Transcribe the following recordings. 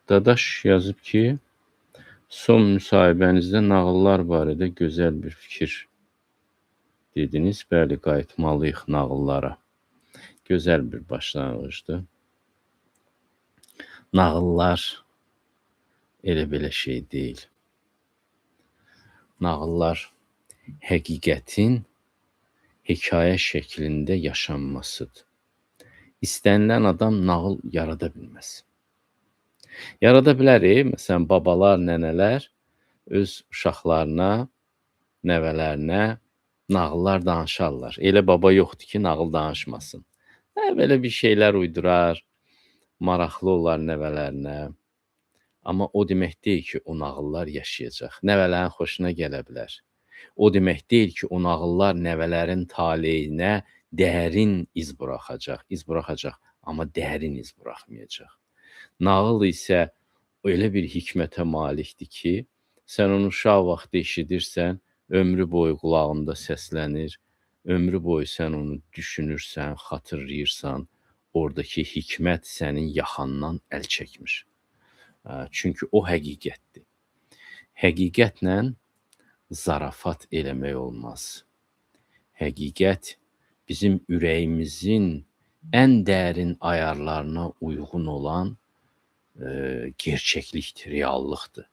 Dadaş yazıb ki, son müsahibənizdə nağıllar barədə gözəl bir fikir dediniz. Bəli, qayıtmalıyıq nağıllara. Gözəl bir başlanğıcdır. Nağıllar elə belə şey deyil. Nağıllar həqiqətin hekayə şəklində yaşanmasıdır. İstənilən adam nağıl yarada bilməz. Yarada bilərik, məsələn, babalar, nənələr öz uşaqlarına, nəvələrinə nağıllar danışarlar. Elə baba yoxdur ki, nağıl danışmasın. Hə, belə bir şeylər uydurar, maraqlı olar nəvələrinə. Amma o demək deyil ki, o nağıllar yaşayacaq. Nəvələrin xoşuna gələ bilər. O demək deyil ki, o nağıllar nəvələrin taleyinə dərin iz buraxacaq. İz buraxacaq, amma dərin iz buraxmayacaq. Nağıl isə elə bir hikmətə malikdir ki, sən onu uşaq vaxtı eşidirsən, ömrü boyu qulağında səslənir, ömrü boyu sən onu düşünürsən, xatırlayırsan, oradakı hikmət sənin yaxandan əl çəkmir. Çünki o həqiqətdir. Həqiqətlə zarafat eləmək olmaz. Həqiqət bizim ürəyimizin ən dərin ayarlarına uyğun olan gerçəklikdir, reallıqdır.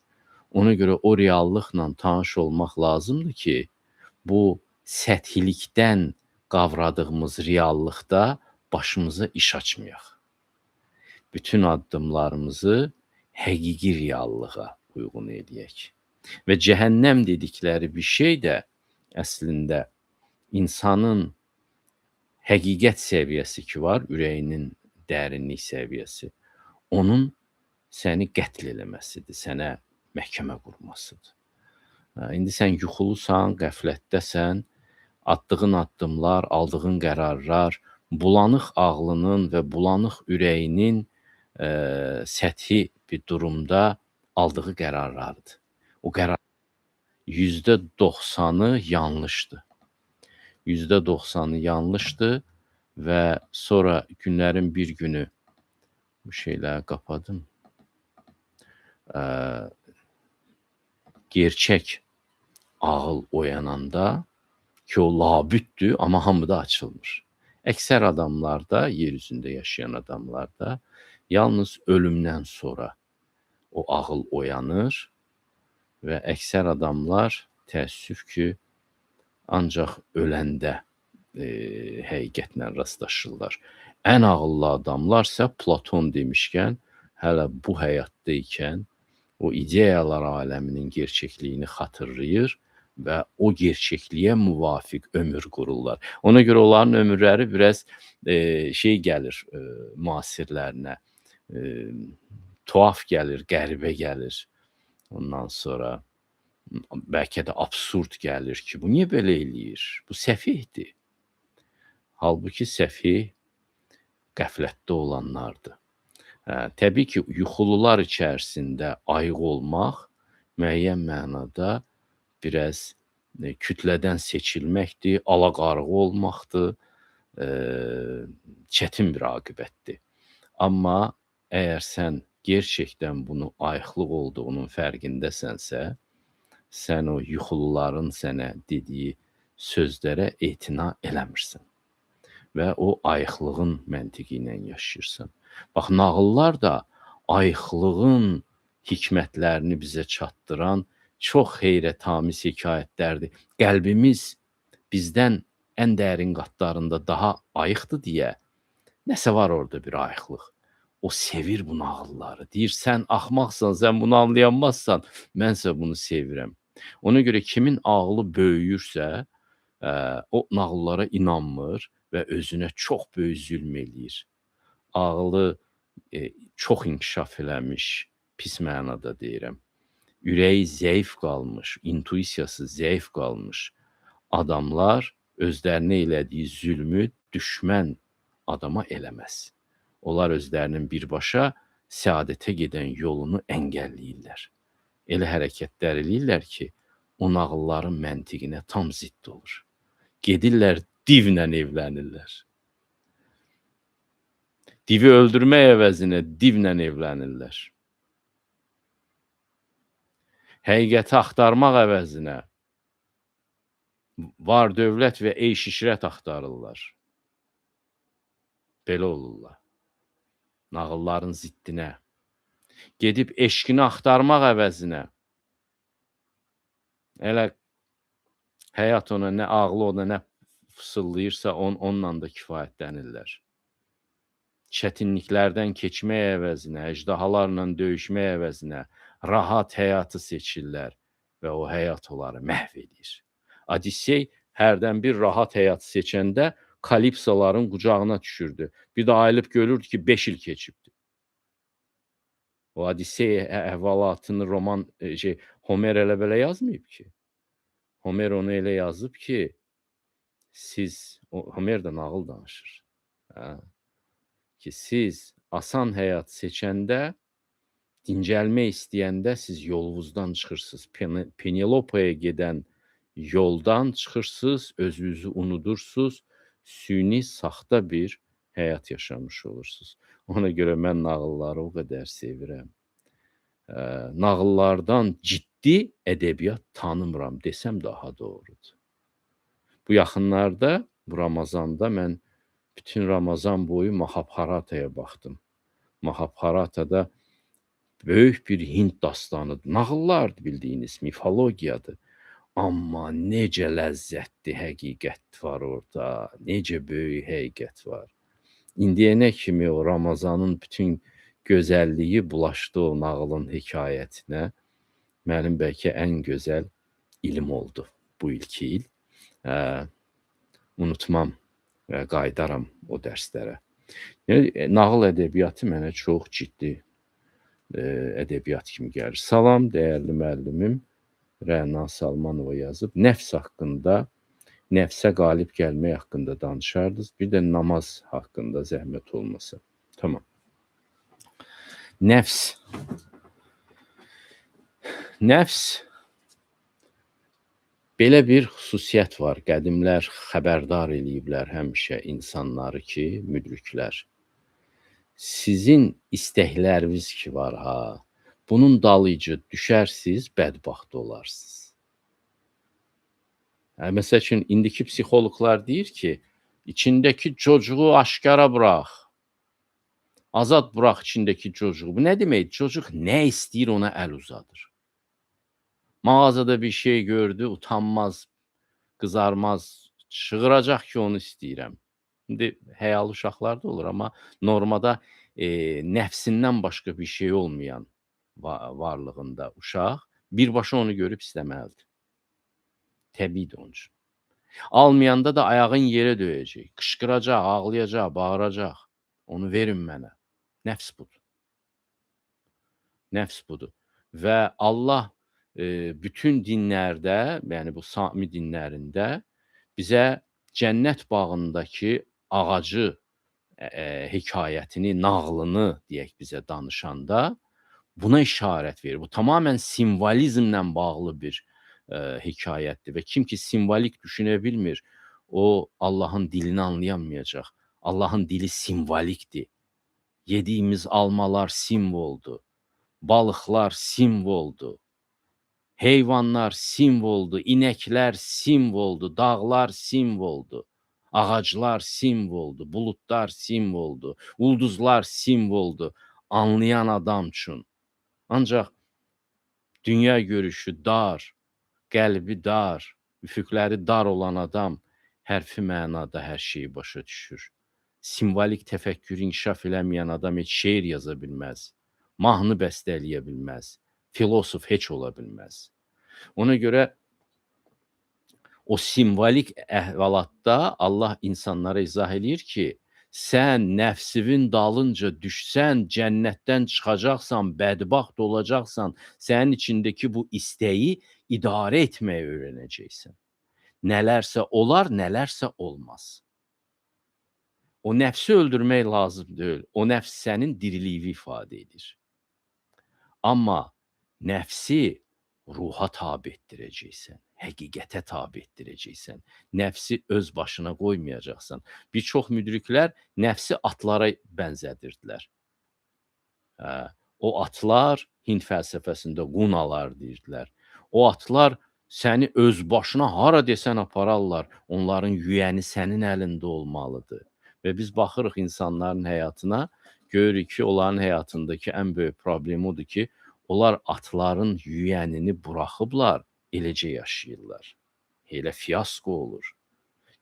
Ona görə o reallıqla tanış olmaq lazımdır ki, bu səthilikdən qavradığımız reallıqda başımıza iş açmayaq. Bütün addımlarımızı həqiqi reallığa uyğun eləyək. Və cəhənnəm dedikləri bir şey də əslində insanın həqiqət səviyyəsi ki var, ürəyinin dərinlik səviyyəsi, onun səni qətl eləməsidir, sənə məhkəmə qurmasıdır. İndi sən yuxulusan, qəflətdəsən, atdığın addımlar, aldığın qərarlar bulanıq ağlının və bulanıq ürəyinin səthi bir durumda aldığı qərarlardır. O qərar %90-ı yanlışdır. %90-ı yanlışdır və sonra günlərin bir günü bu şeyləri qapadım. Gerçək ağıl oyananda ki, o labüddür, amma hamıda açılmır. Əksər adamlarda, yer üzündə yaşayan adamlarda yalnız ölümdən sonra o ağıl oyanır və əksər adamlar təəssüf ki, ancaq öləndə həqiqətlə rastlaşırlar. Ən ağıllı adamlarsa Platon demişkən, hələ bu həyatda ikən o ideyalar aləminin gerçəkliyini xatırlayır və o gerçəkliyə müvafiq ömür qururlar. Ona görə onların ömürləri biraz şey gəlir müasirlərinə, tuhaf gəlir, qəribə gəlir. Ondan sonra bəlkə də absurd gəlir ki, bu niyə belə eləyir? Bu səfihdir. Halbuki səfih qəflətdə olanlardır. Təbii ki, yuxulular içərisində ayıq olmaq müəyyən mənada biraz kütlədən seçilməkdir, alaqarğı olmaqdır, çətin bir aqibətdir. Amma əgər sən gerçəkdən bunu ayıqlıq olduğunun fərqindəsənsə, sən o yuxuluların sənə dediyi sözlərə etina eləmirsən və o ayıqlığın məntiqi ilə yaşayırsan. Bax, nağıllar da ayıqlığın hikmətlərini bizə çatdıran çox heyrətamiz hekayətlərdir. Qəlbimiz bizdən ən dərin qatlarında daha ayıqdır deyə nəsə var orada bir ayıqlıq. O sevir bu nağılları. Deyir, sən axmaqsan, sən bunu anlayamazsan, mənsə bunu sevirəm. Ona görə kimin ağlı böyüyürsə, o nağıllara inanmır və özünə çox böyük zülm eləyir. Ağlı çox inkişaf eləmiş, pis mənada deyirəm, ürəyi zəif qalmış, intuisiyası zəif qalmış adamlar özlərinə elədiyi zülmü düşmən adama eləməz. Onlar özlərinin birbaşa səadətə gedən yolunu əngəlləyirlər. Elə hərəkətlər eləyirlər ki, o nağılların məntiqinə tam zidd olur. Gedirlər, divlə evlənirlər. Divi öldürmək əvəzinə divlə evlənirlər. Həqiqəti axtarmaq əvəzinə var dövlət və eyş-işrət axtarırlar. Belə olurlar. Nağılların ziddinə. Gedib eşqini axtarmaq əvəzinə elə həyat ona nə ağlı ona nə fısıldayırsa onunla da kifayətlənirlər. Çətinliklərdən keçmək əvəzinə, əjdahalarla döyüşmək əvəzinə rahat həyatı seçirlər və o həyat onları məhv edir. Odissey hərdən bir rahat həyatı seçəndə Kalipsoların qucağına düşürdü. Bir də ayılıb görürdü ki, 5 il keçibdi. O Odissey əhvalatını roman Homer elə belə yazmayıb ki. Homer onu elə yazıb ki, Homer də nağıl danışır. Hə? Ki siz asan həyat seçəndə, dincəlmək istəyəndə siz yolunuzdan çıxırsınız. Penelopaya gedən yoldan çıxırsınız, özünüzü unudursunuz, süni, saxta bir həyat yaşamış olursunuz. Ona görə mən nağılları o qədər sevirəm. Nağıllardan ciddi ədəbiyyat tanımıram desəm daha doğrudur. Bu yaxınlarda, bu Ramazanda mən bütün Ramazan boyu Mahabharataya baxdım. Mahabharatada böyük bir Hind dastanıdır. Nağıllardır bildiyiniz, mifologiyadır. Amma necə ləzzətli həqiqət var orada, necə böyük həqiqət var. İndiyənə kimi o Ramazanın bütün gözəlliyi bulaşdı o nağılın hekayətinə. Mənim bəlkə ən gözəl ilim oldu bu ilki il. Unutmam və qayıdaram o dərslərə. Yəni, nağıl ədəbiyyatı mənə çox ciddi ədəbiyyat kimi gəlir. Salam, dəyərli müəllimim Rəna Salmanova yazıb. Nəfs haqqında, nəfsə qalib gəlmək haqqında danışardınız. Bir də namaz haqqında zəhmət olmasa. Tamam. Nəfs. Nəfs belə bir xüsusiyyət var. Qədimlər xəbərdar eləyiblər həmişə insanları ki, müdriklər. Sizin istəkləriniz ki var ha, bunun dalıcı düşərsiz, bədbəxt olarsınız. Yəni, məsəl üçün, indiki psixoloqlar deyir ki, içindəki çocuğu aşkara bıraq. Azad bıraq içindəki çocuğu. Bu nə deməkdir? Çocuq nə istəyir ona əl uzadır. Mağazada bir şey gördü, utanmaz, qızarmaz, çığıracaq ki, onu istəyirəm. İndi həyalı uşaqlar da olur, amma normada nəfsindən başqa bir şey olmayan varlığında uşaq birbaşa onu görüb istəməlidir. Təbiidir onun üçün. Almayanda da ayağın yerə döyəcək, qışqıracaq, ağlayacaq, bağıracaq. Onu verin mənə. Nəfs budur. Nəfs budur. Və Allah bütün dinlərdə, yəni bu Sami dinlərində bizə cənnət bağındakı ağacı hekayətini, nağlını deyək bizə danışanda buna işarət verir. Bu tamamilə simvolizmlə bağlı bir hekayətdir və kim ki simvolik düşünə bilmir, o Allahın dilini anlayamayacaq. Allahın dili simvolikdir. Yediyimiz almalar simvoldur, balıqlar simvoldur, heyvanlar simvoldur, inəklər simvoldur, dağlar simvoldur, ağaclar simvoldur, buludlar simvoldur, ulduzlar simvoldur anlayan adam üçün. Ancaq dünya görüşü dar, qəlbi dar, üfüqləri dar olan adam hərfi mənada hər şeyi başa düşür. Simvolik təfəkkürü inkişaf eləməyən adam heç şeir yaza bilməz, mahnı bəstələyə bilməz, filosof heç ola bilməz. Ona görə o simvolik əhvalatda Allah insanlara izah eləyir ki, sən nəfsinin dalınca düşsən, cənnətdən çıxacaqsan, bədbəxt olacaqsan, sənin içindəki bu istəyi idarə etməyi öyrənəcəksən. Nələrsə olar, nələrsə olmaz. O nəfsi öldürmək lazım deyil. O nəfs sənin diriliyini ifadə edir. Amma nəfsi ruha tabi etdirəcəksən, həqiqətə tabi etdirəcəksən. Nəfsi öz başına qoymayacaqsan. Bir çox müdriklər nəfsi atlara bənzədirdilər. O atlar Hind fəlsəfəsində qunalar deyirdilər. O atlar səni öz başına hara desən apararlar. Onların yüyəni sənin əlində olmalıdır. Və biz baxırıq insanların həyatına, görürük ki, onların həyatındakı ən böyük problem odur ki, onlar atların yüyənini buraxıblar, eləcə yaşayırlar. Elə fiyasko olur.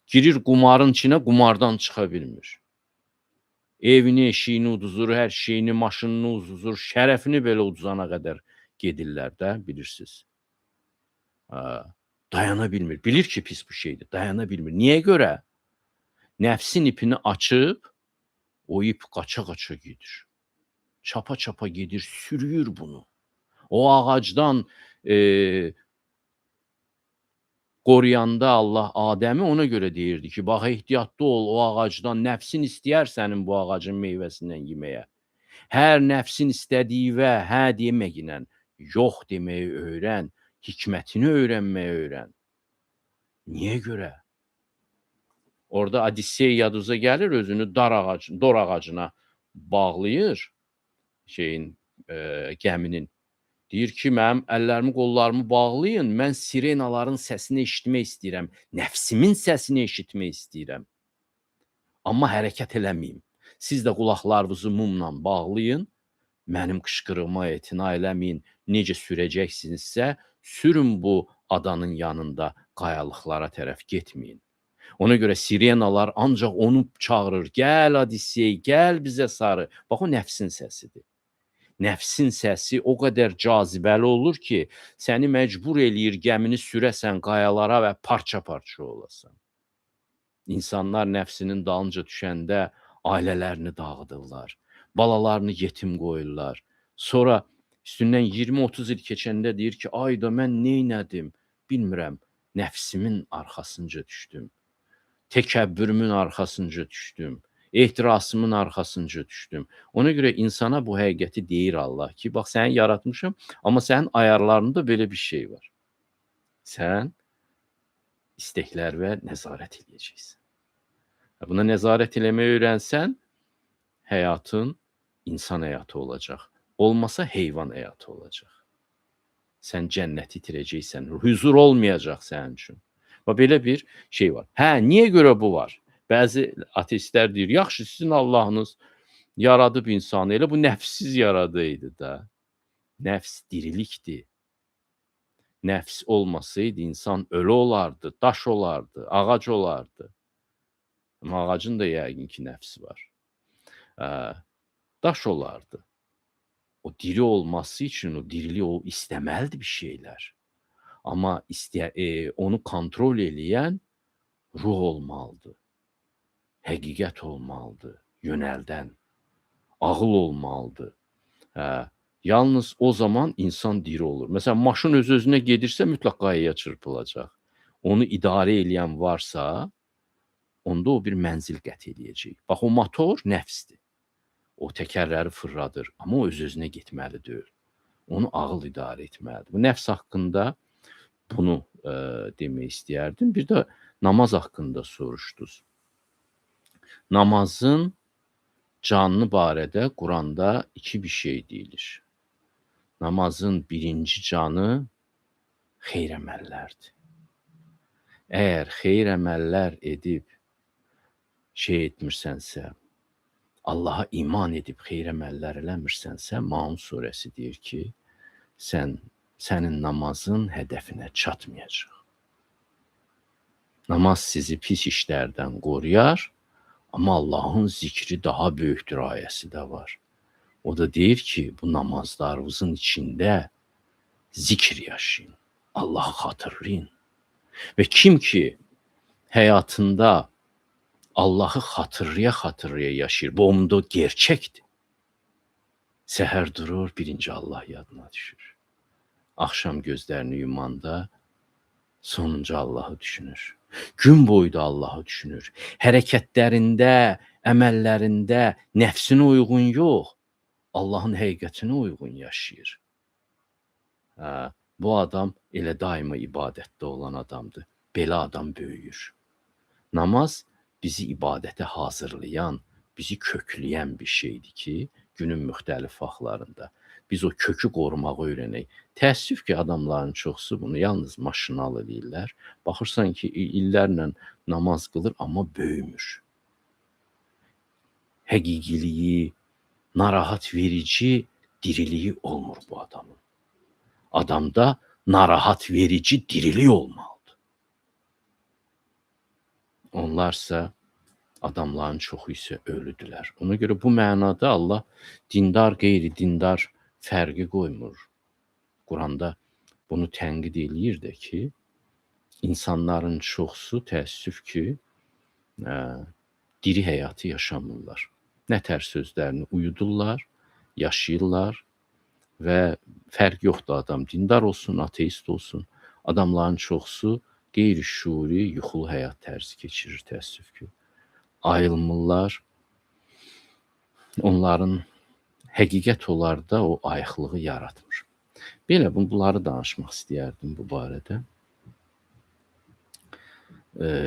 Girir qumarın içinə, qumardan çıxa bilmir. Evini, eşiyini uduzur, hər şeyini, maşınını uduzur, şərəfini belə uduzana qədər gedirlər də, bilirsiniz. Dayana bilmir. Bilir ki, pis bir şeydir, dayana bilmir. Niyə görə? Nəfsin ipini açıb, o ip qaça-qaça gedir. Çapa-çapa gedir, sürüyür bunu. O ağacdan qoruyanda Allah Adəmi ona görə deyirdi ki, bax ehtiyatlı ol o ağacdan, nəfsin istəyər sənin bu ağacın meyvəsindən yeməyə. Hər nəfsin istədiyi və hə deməklə, yox deməyi öyrən, hikmətini öyrənməyi öyrən. Niyə görə? Orada Odissey yaduza gəlir, özünü dor ağacına bağlayır şeyin, gəminin. Deyir ki, mənim əllərimi, qollarımı bağlayın, mən sirenaların səsini eşitmək istəyirəm, nəfsimin səsini eşitmək istəyirəm. Amma hərəkət eləməyim. Siz də qulaqlarınızı mumla bağlayın, mənim qışqırığıma etina eləməyin, necə sürəcəksinizsə, sürün bu adanın yanında qayalıqlara tərəf getməyin. Ona görə sirenalar ancaq onu çağırır, gəl Odissey, gəl bizə sarı. Bax, o nəfsin səsidir. Nəfsin səsi o qədər cazibəli olur ki, səni məcbur eləyir gəmini sürəsən qayalara və parça-parça olasan. İnsanlar nəfsinin dalınca düşəndə ailələrini dağıdırlar, balalarını yetim qoyurlar. Sonra üstündən 20-30 il keçəndə deyir ki, ay da mən neynədim, bilmirəm, nəfsimin arxasınca düşdüm, təkəbbürümün arxasınca düşdüm, ehtirasımın arxasınca düşdüm. Ona görə insana bu həqiqəti deyir Allah ki, bax səni yaratmışam, amma sənin ayarlarında belə bir şey var. Sən istəklər və nəzarət eləyəcəksən. Buna nəzarət eləməyi öyrənsən, həyatın insan həyatı olacaq. Olmasa heyvan həyatı olacaq. Sən cənnəti itirəcəksən, hüzur olmayacaq sənin üçün. Və belə bir şey var. Hə, niyə görə bu var? Bəzi ateistlər deyir, yaxşı sizin Allahınız yaradıb insanı, elə bu nəfssiz yaradıydı da. Nəfs dirilikdir. Nəfs olmasaydı insan ölü olardı, daş olardı, ağac olardı. Amma ağacın da yəqin ki nəfsi var. Daş olardı. O diri olması üçün o diriliği o istəməlidir bir şeylər. Amma onu kontrol eləyən ruh olmalıdır. Həqiqət olmalıdır, yönəldən, ağıl olmalıdır. Hə, yalnız o zaman insan diri olur. Məsələn, maşın öz-özünə gedirsə, mütləq qayaya çırpılacaq. Onu idarə eləyən varsa, onda o bir mənzil qət eləyəcək. Bax, o motor nəfsdir. O təkərləri fırladır, amma o öz-özünə getməli deyil. Onu ağıl idarə etməlidir. Bu nəfs haqqında bunu demək istəyərdim. Bir də namaz haqqında soruşdunuz. Namazın canını barədə Quranda iki bir şey deyilir. Namazın birinci canı xeyr əməllərdir. Əgər xeyr əməllər edib şey etmirsənsə, Allaha iman edib xeyr əməllər eləmirsənsə, Maun surəsi deyir ki, sənin namazın hədəfinə çatmayacaq. Namaz sizi pis işlərdən qoruyar, amma Allahın zikri daha böyükdür ayəsi də var. O da deyir ki, bu namazlarınızın içində zikr yaşayın, Allahı xatırlayın. Və kim ki həyatında Allahı xatırlaya-xatırlaya yaşayır, bu onda gerçəkdir. Səhər durur, birinci Allah yadına düşür. Axşam gözlərini yumanda sonuncu Allahı düşünür. Gün boyu da Allahı düşünür. Hərəkətlərində, əməllərində nəfsinə uyğun yox, Allahın həqiqətinə uyğun yaşayır. Hə, bu adam elə daima ibadətdə olan adamdır. Belə adam böyüyür. Namaz bizi ibadətə hazırlayan, bizi kökləyən bir şeydir ki, günün müxtəlif vaxtlarında. Biz o kökü qorumağı öyrənək. Təəssüf ki, adamların çoxusu bunu yalnız maşınal eləyirlər. Baxırsan ki, illərlə namaz qılır, amma böyümür. Həqiqiliyi, narahat verici diriliyi olmur bu adamın. Adamda narahat verici dirilik olmalıdır. Onlarsa, adamların çoxu isə ölüdülər. Ona görə bu mənada Allah dindar, qeyri-dindar fərqi qoymur. Quranda bunu tənqid eləyir də ki, insanların çoxusu təəssüf ki, diri həyatı yaşamırlar. Nətər sözlərini uyudurlar, yaşayırlar və fərq yoxdur, adam dindar olsun, ateist olsun. Adamların çoxusu qeyri-şuuri, yuxulu həyat tərzi keçirir təəssüf ki. Ayılmırlar. Onların həqiqət onlarda o ayıqlığı yaratmır. Belə, bunları danışmaq istəyərdim bu barədə.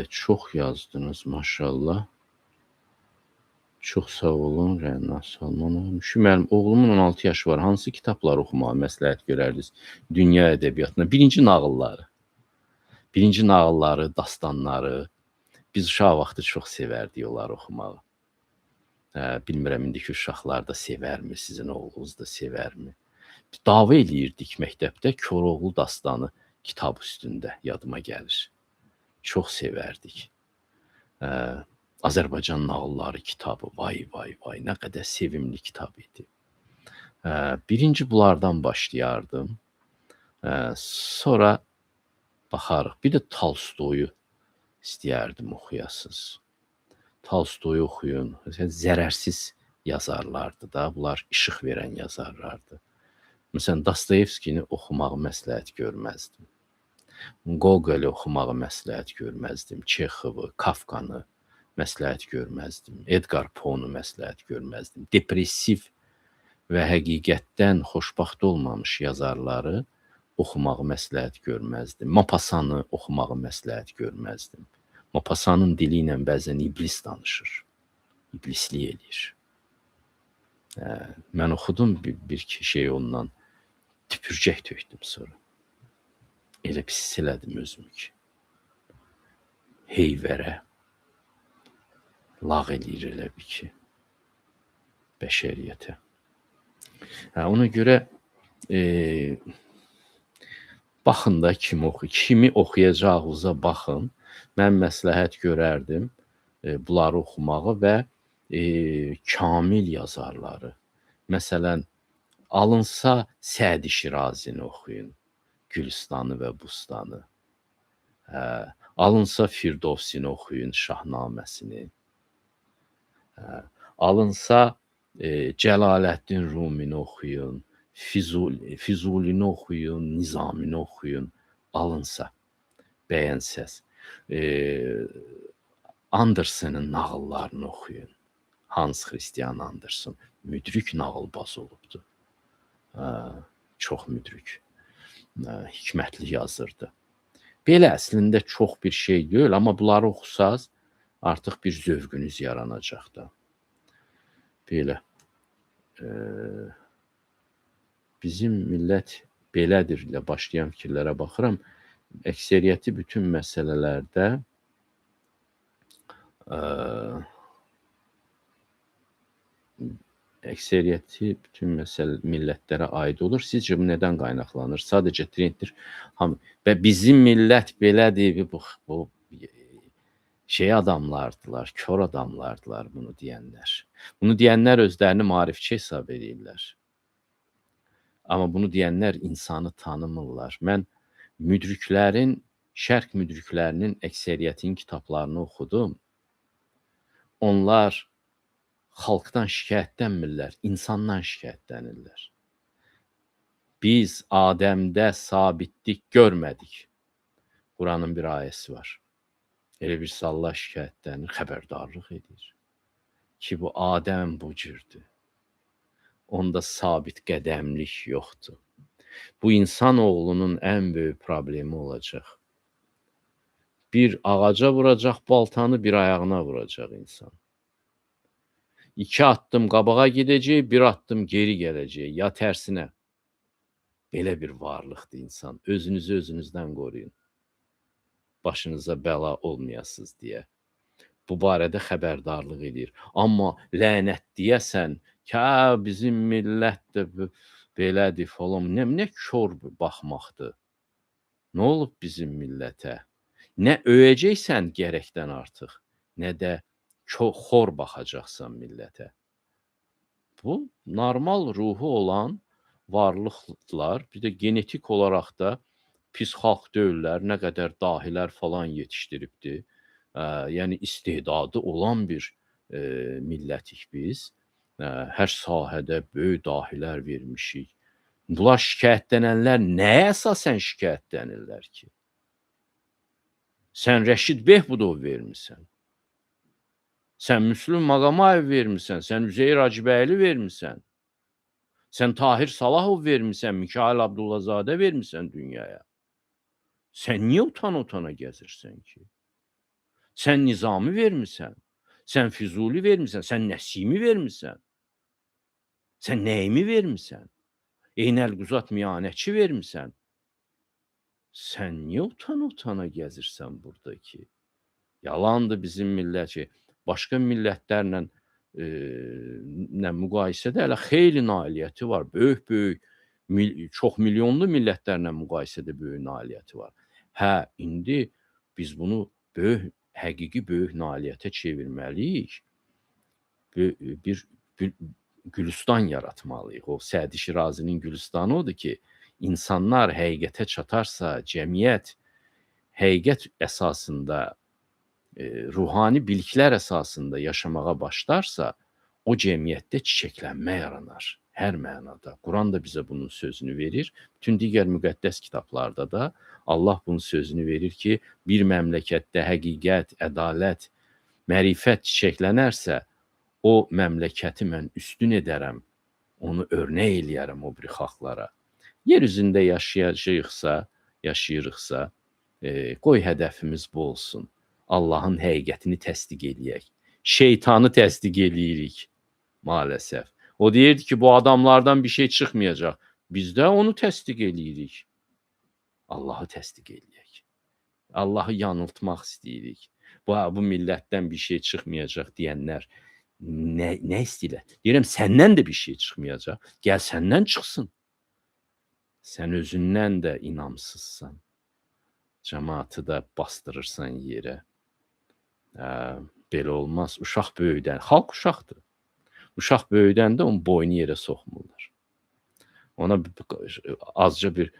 Çox yazdınız maşallah. Çox sağ olun Rəna Salmanova. Müşfi müəllim, oğlumun 16 yaşı var. Hansı kitabları oxumağı məsləhət görərdiniz dünya ədəbiyyatında? Birinci nağılları. Birinci nağılları, dastanları. Biz uşaq vaxtı çox sevərdik onları oxumağı. Bilmirəm indiki uşaqlar da sevərmi, sizin oğlunuz da sevərmi? Biz dava eləyirdik məktəbdə Koroğlu dastanı kitab üstündə, yadıma gəlir. Çox sevərdik. Azərbaycan nağılları kitabı, vay vay vay, nə qədər sevimli kitab idi. Birinci bunlardan başlayardım. Sonra baxarıq. Bir də Tolstoyu istəyərdim oxuyasınız. Tolstoyu oxuyun. Məsələn, zərərsiz yazarlardır da, bunlar işıq verən yazarlardır. Məsələn, Dostoyevskini oxumağı məsləhət görməzdim. Gogol'u oxumağı məsləhət görməzdim. Çexovu, Kafkanı məsləhət görməzdim. Edgar Poe'nu məsləhət görməzdim. Depressiv və həqiqətdən xoşbəxt olmamış yazarları oxumağı məsləhət görməzdim. Maupassant'ı oxumağı məsləhət görməzdim. Maupassant'ın dili ilə bəzən iblis danışır. İblislik eləyir. Mən oxudum bir iki şey ondan. Tüpürcək tökdüm sonra. Elə pis elədim özümü ki. Heyvərə lağ eləyir elə bir ki bəşəriyyətə. Ona görə baxın da kim oxu, kimi oxuyacağınıza baxın. Mən məsləhət görərdim bunları oxumağı və kamil yazarları. Məsələn, alınsa Sədi Şirazini oxuyun. Gülüstanı və Bustanı. Alınsa Firdovsini oxuyun, Şahnaməsini. Alınsa Cəlaləddin Rumini oxuyun, Füzulini oxuyun, Nizamini oxuyun. Alınsa, bəyənsəz. Andersen'in nağıllarını oxuyun. Hans Christian Andersen müdrik nağılbaz olubdu. Çox müdrik. Hikmətli yazırdı. Belə əslində çox bir şey deyil, amma bunları oxusaz artıq bir zövqünüz yaranacaq da. Belə. Bizim millət belədir ilə başlayan fikirlərə baxıram. Əksəriyyəti bütün məsələlərdə əksəriyyəti bütün məsələ millətlərə aid olur. Sizcə bu nədən qaynaqlanır? Sadəcə trenddir. Və bizim millət belədir. Bu şey adamlardılar, kör adamlardılar bunu deyənlər. Bunu deyənlər özlərini maarifçi hesab edirlər. Amma bunu deyənlər insanı tanımırlar. Mən müdriklərin, şərq müdriklərinin əksəriyyətinin kitablarını oxudum. Onlar xalqdan şikayətlənmirlər, insandan şikayətlənirlər. Biz Adəmdə sabitlik görmədik. Quranın bir ayəsi var. Elə bir Allah şikayətlənir, xəbərdarlıq edir ki, bu Adəm bu cürdür. Onda sabit qədəmlik yoxdur. Bu insanoğlunun ən böyük problemi olacaq. Bir ağaca vuracaq baltanı, bir ayağına vuracaq insan. 2 addım qabağa gedəcək, 1 addım geri gələcək, ya tərsinə. Belə bir varlıqdır insan. Özünüzü özünüzdən qoruyun. Başınıza bəla olmayasınız deyə. Bu barədə xəbərdarlıq edir. Amma lənət deyəsən ki, hə, bizim millət də belədir falan. Nə kor baxmaqdır. Nə olub bizim millətə? Nə öyəcəksən gərəkdən artıq, nə də xor baxacaqsan millətə. Bu, normal ruhu olan varlıqlar, bir də genetik olaraq da pis xalq deyirlər, nə qədər dahilər falan yetişdiribdir. Yəni, istedadı olan bir millətik biz. Hər sahədə böyük dahilər vermişik. Bunlar şikayətlənənlər nəyə əsasən şikayətlənirlər ki? Sən Rəşid Behbudov vermisən. Sən Müslüm Maqamayev vermisən, sən Üzeyir Hacıbəyli vermisən. Sən Tahir Salahov vermisən, Mikail Abdullazadə vermisən dünyaya. Sən niyə utana-utana gəzirsən ki? Sən Nizami vermisən, sən Füzuli vermisən, sən Nəsimi vermisən, sən Nəyimi vermisən, Eynəl Quzat Miyanəçi vermisən. Sən niyə utana-utana gəzirsən burada ki? Yalandır bizim millət ki, başqa millətlərlə müqayisədə hələ xeyli nailiyyəti var. Böyük-böyük, çox milyonlu millətlərlə müqayisədə böyük nailiyyəti var. Hə, indi biz bunu böyük, həqiqi böyük nailiyyətə çevirməliyik. Bir Gülüstan yaratmalıyıq. O Sədi Şirazinin Gülüstanı odur ki, insanlar həqiqətə çatarsa, cəmiyyət həqiqət əsasında, ruhani biliklər əsasında yaşamağa başlarsa, o cəmiyyətdə çiçəklənmə yaranar hər mənada. Quran da bizə bunun sözünü verir. Bütün digər müqəddəs kitablarda da Allah bunun sözünü verir ki, bir məmləkətdə həqiqət, ədalət, mərifət çiçəklənərsə, o məmləkəti mən üstün edərəm, onu örnək eləyərəm o biri xalqlara. Yer üzündə yaşayırıqsa, qoy hədəfimiz bu olsun. Allahın həqiqətini təsdiq eləyək. Şeytanı təsdiq eləyirik maalesef. O deyirdi ki, bu adamlardan bir şey çıxmayacaq. Biz də onu təsdiq eləyirik. Allahı təsdiq eləyək. Allahı yanıltmaq istəyirik. Bu millətdən bir şey çıxmayacaq deyənlər nə istəyirlər? Deyirəm, səndən də bir şey çıxmayacaq. Gəl səndən çıxsın. Sən özündən də inamsızsan. Cəmaatı da bastırırsan yerə. Belə olmaz. Uşaq böyüdən, xalq uşaqdır. Uşaq böyüdən də onun boynu yerə soxmurlar. Ona azca bir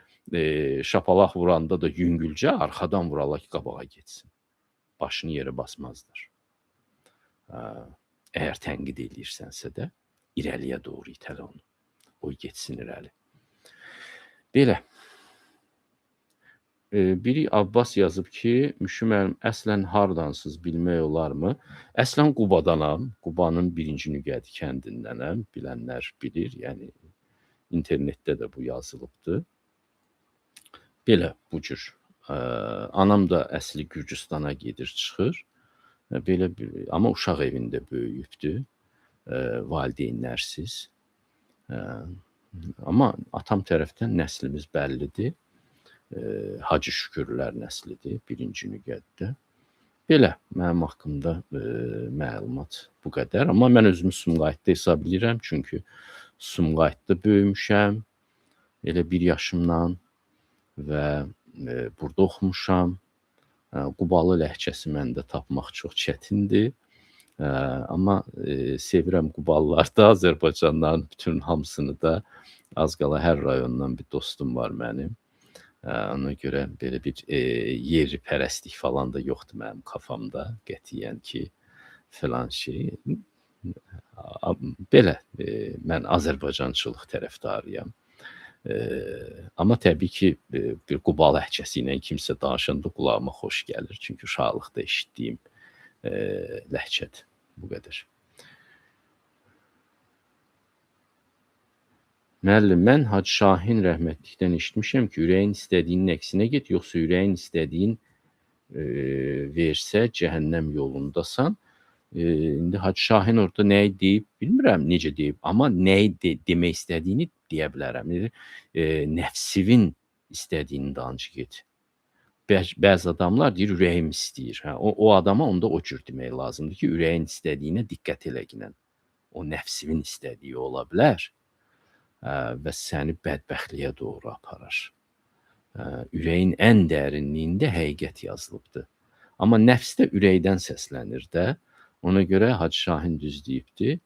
şapalaq vuranda da yüngülcə arxadan vurarlar ki, qabağa getsin. Başını yerə basmazlar. Əgər tənqid eləyirsənsə də irəliyə doğru itələ onu. O getsin irəli. Belə. Biri Abbas yazıb ki, Müşfi müəllim, əslən hardansınız bilmək olarmı? Əslən Qubadanam, Qubanın 1-ci Nügədi kəndindənəm, bilənlər bilir, yəni internetdə də bu yazılıbdır. Belə, bu cür. Anam da əsli Gürcüstana gedir, çıxır. Belə, amma uşaq evində böyüyübdür, valideynlərsiz. Amma atam tərəfdən nəslimiz bəllidir. Hacı Şükürlər nəslidir, 1-ci Nügədidə. Belə, mənim haqqımda məlumat bu qədər. Amma mən özümü Sumqayıtda hesab edirəm, çünki Sumqayıtda böyümüşəm, elə bir yaşımdan və burada oxumuşam. Qubalı ləhcəsi məndə tapmaq çox çətindir. Amma sevirəm Qubalılarda, Azərbaycanların bütün hamısını da, az qala hər rayondan bir dostum var mənim. Ona görə belə bir yerpərəstlik falan da yoxdur mənim kafamda, qətiyyən ki, filan şey. Belə, mən Azərbaycançılıq tərəfdarıyam. Amma təbii ki, bir Quba ləhcəsi ilə kimsə danışanda qulağıma xoş gəlir. Çünki uşaqlıqda eşitdiyim ləhcədir. Bu qədər. Müəllim, mən Hacı Şahin rəhmətlikdən eşitmişəm ki, ürəyin istədiyinin əksinə get, yoxsa ürəyin istədiyin versə cəhənnəm yolundasan. İndi Hacı Şahin orada nəyi deyib, bilmirəm necə deyib, amma nəyi demək istədiyini deyə bilərəm. Nəfsivin istədiyini danış get. Bəzi adamlar deyir, ürəyim istəyir. Hə, o adama onda o cür demək lazımdır ki, ürəyin istədiyinə diqqət eləginən. O nəfsivin istədiyi ola bilər və səni bədbəxtliyə doğru aparar. Ürəyin ən dərinliyində həqiqət yazılıbdır. Amma nəfs də ürəkdən səslənir də. Ona görə Hacı Şahin düz deyibdir.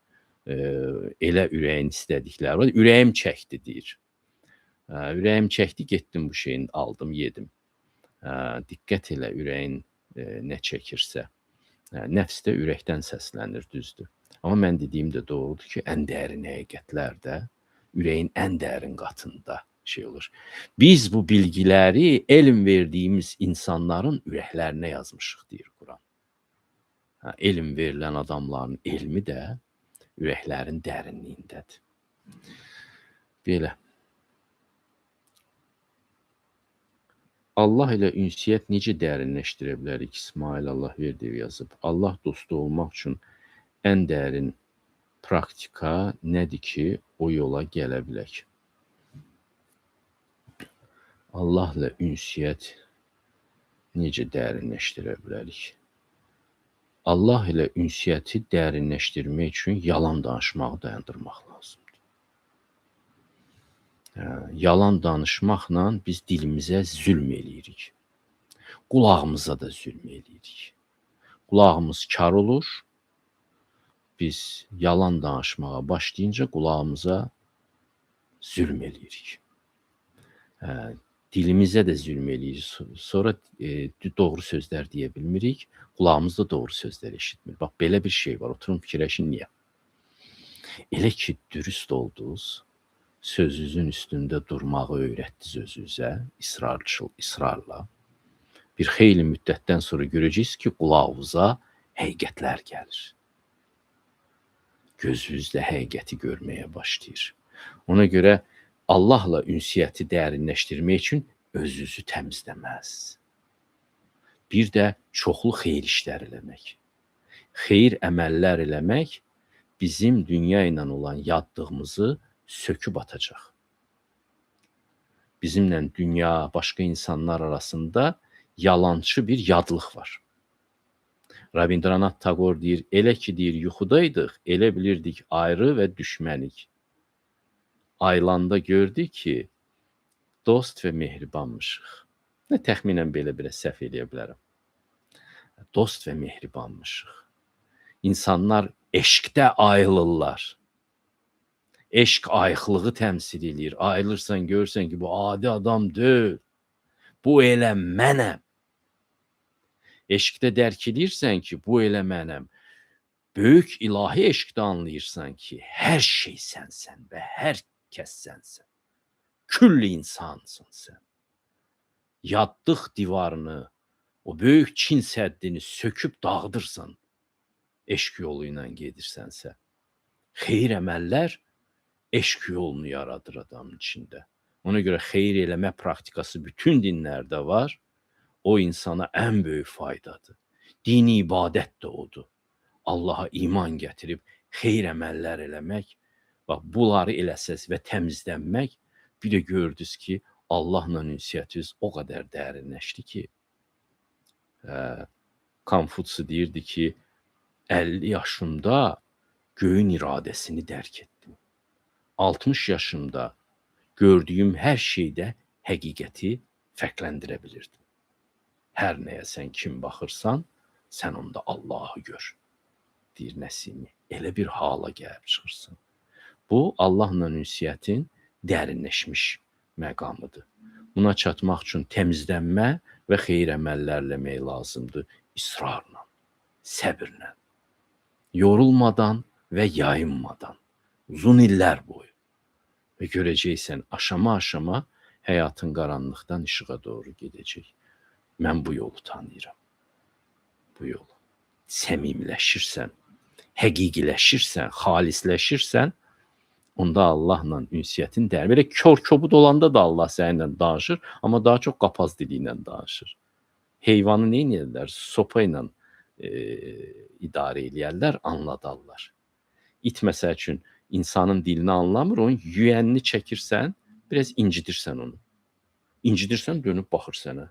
Elə ürəyin istədikləri var. Ürəyim çəkdi deyir. Ürəyim çəkdi, getdim bu şeyini aldım, yedim. Diqqət elə ürəyin nə çəkirsə. Nəfs də ürəkdən səslənir, düzdür. Amma mən dediyim də doğrudur ki, ən dərin həqiqətlər də ürəyin ən dərin qatında şey olur. Biz bu bilgiləri elm verdiyimiz insanların ürəklərinə yazmışıq, deyir Quran. Elm verilən adamların elmi də ürəklərin dərinliyindədir. Belə. Allah ilə ünsiyyət necə dərinləşdirə bilərik? İsmail Allahverdiyev yazıb. Allah dostu olmaq üçün ən dərin praktika nədir ki, o yola gələ bilək? Allahla ünsiyyət necə dərinləşdirə bilərik? Allah ilə ünsiyyəti dərinləşdirmək üçün yalan danışmağı dayandırmaq lazımdır. Yalan danışmaqla biz dilimizə zülm eləyirik. Qulağımıza da zülm eləyirik. Qulağımız kar olur. Biz yalan danışmağa başlayınca qulağımıza zülm eləyirik. Dilimizə də zülm eləyirik. Sonra doğru sözlər deyə bilmirik. Qulağımız da doğru sözlər eşitmir. Bax, belə bir şey var. Oturun, fikirləşin niyə? Elə ki, dürüst oldunuz, sözünüzün üstündə durmağı öyrətdiniz özünüzə, israrla. Bir xeyli müddətdən sonra görəcəksiniz ki, qulağınıza həqiqətlər gəlir. Gözünüz də həqiqəti görməyə başlayır. Ona görə Allahla ünsiyyəti dərinləşdirmək üçün özünüzü təmizləməz. Bir də çoxlu xeyir işlər eləmək. Xeyir əməllər eləmək bizim dünya ilə olan yaddığımızı söküb atacaq. Bizimlə dünya, başqa insanlar arasında yalançı bir yadlıq var. Rabindranath Tagore deyir, elə ki deyir, yuxudaydıq, elə bilirdik ayrı və düşmənik. Aylanda gördük ki, dost və mehribanmışıq. Nə təxminən belə belə səhv eləyə bilərəm. Dost və mehribanmışıq. İnsanlar eşqdə ayılırlar. Eşq ayıqlığı təmsil eləyir. Ayılırsan, görürsən ki, bu adi adam deyil. Bu elə mənəm. Eşqdə dərk edirsən ki, bu elə mənəm. Böyük ilahi eşqdə anlayırsan ki, hər şey sənsən və hər kəs sənsən. Küll insansın sən. Yaddıq divarını, o böyük Çin səddini söküb dağıdırsan, eşq yolu ilə gedirsənsə. Xeyir əməllər eşq yolunu yaradır adamın içində. Ona görə xeyir eləmə praktikası bütün dinlərdə var. O insana ən böyük faydadır. Dini ibadət də odur. Allaha iman gətirib xeyir əməllər eləmək, bax, bunları eləsəz və təmizlənmək, bir də gördünüz ki, Allahla ünsiyyətiniz o qədər dərinləşdi ki, Konfutsi deyirdi ki, 50 yaşımda göyün iradəsini dərk etdim. 60 yaşımda gördüyüm hər şeydə həqiqəti fərqləndirə bilirdim. Hər nəyə sən kim baxırsan, sən onda Allahı gör, deyir Nəsimi. Elə bir hala gəlib çıxırsan. Bu, Allahla ünsiyyətin dərinləşmiş məqamıdır. Buna çatmaq üçün təmizlənmə və xeyir əməllər eləmək lazımdır. İsrarla, səbirlə, yorulmadan və yayınmadan, uzun illər boyu. Və görəcəksən, aşama-aşama həyatın qaranlıqdan işığa doğru gedəcək. Mən bu yolu tanıyıram. Bu yolu. Səmimiləşirsən, həqiqiləşirsən, xalisləşirsən, onda Allahla ünsiyyətin dərin. Belə kör kobud olanda da Allah səninlə danışır, amma daha çox qapaz dili ilə danışır. Heyvanı nə edirlər? Sopa ilə idarə eləyərlər, anladarlar. İt məsəl üçün insanın dilini anlamır, onun yüyənini çəkirsən, biraz incidirsən onu. İncidirsən, dönüb baxır sənə.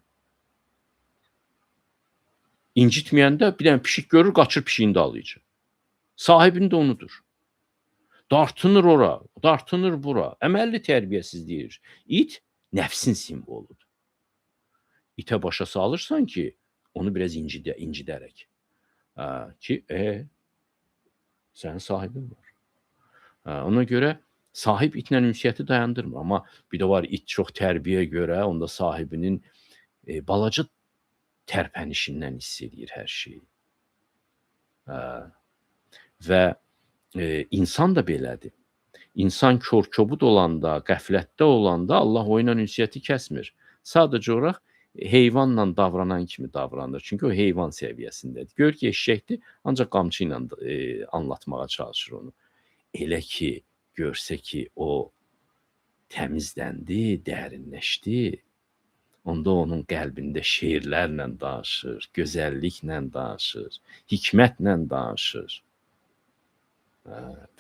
İncitməyəndə bir dənə pişik görür, qaçır pişiyini də alıyıcı. Sahibini də unudur. Dartınır ora, dartınır bura. Əməlli tərbiyəsizləyir. İt nəfsin simvoludur. İtə başa salırsan ki, onu biraz incidərək. Ki, sənin sahibin var. Ona görə sahib itlə ünsiyyəti dayandırmır. Amma bir də var, it çox tərbiyə görə, onda sahibinin balaca tərpənişindən hiss edir hər şeyi. Və insan da belədir. İnsan kor-kobud olanda, qəflətdə olanda Allah o ilə ünsiyyəti kəsmir. Sadəcə olaraq heyvanla davranan kimi davranır. Çünki o heyvan səviyyəsindədir. Gör ki, eşşəkdir, ancaq qamçı ilə anlatmağa çalışır onu. Elə ki, görsə ki, o təmizləndi, dərinləşdi, onda onun qəlbində şeirlərlə danışır, gözəlliklə danışır, hikmətlə danışır,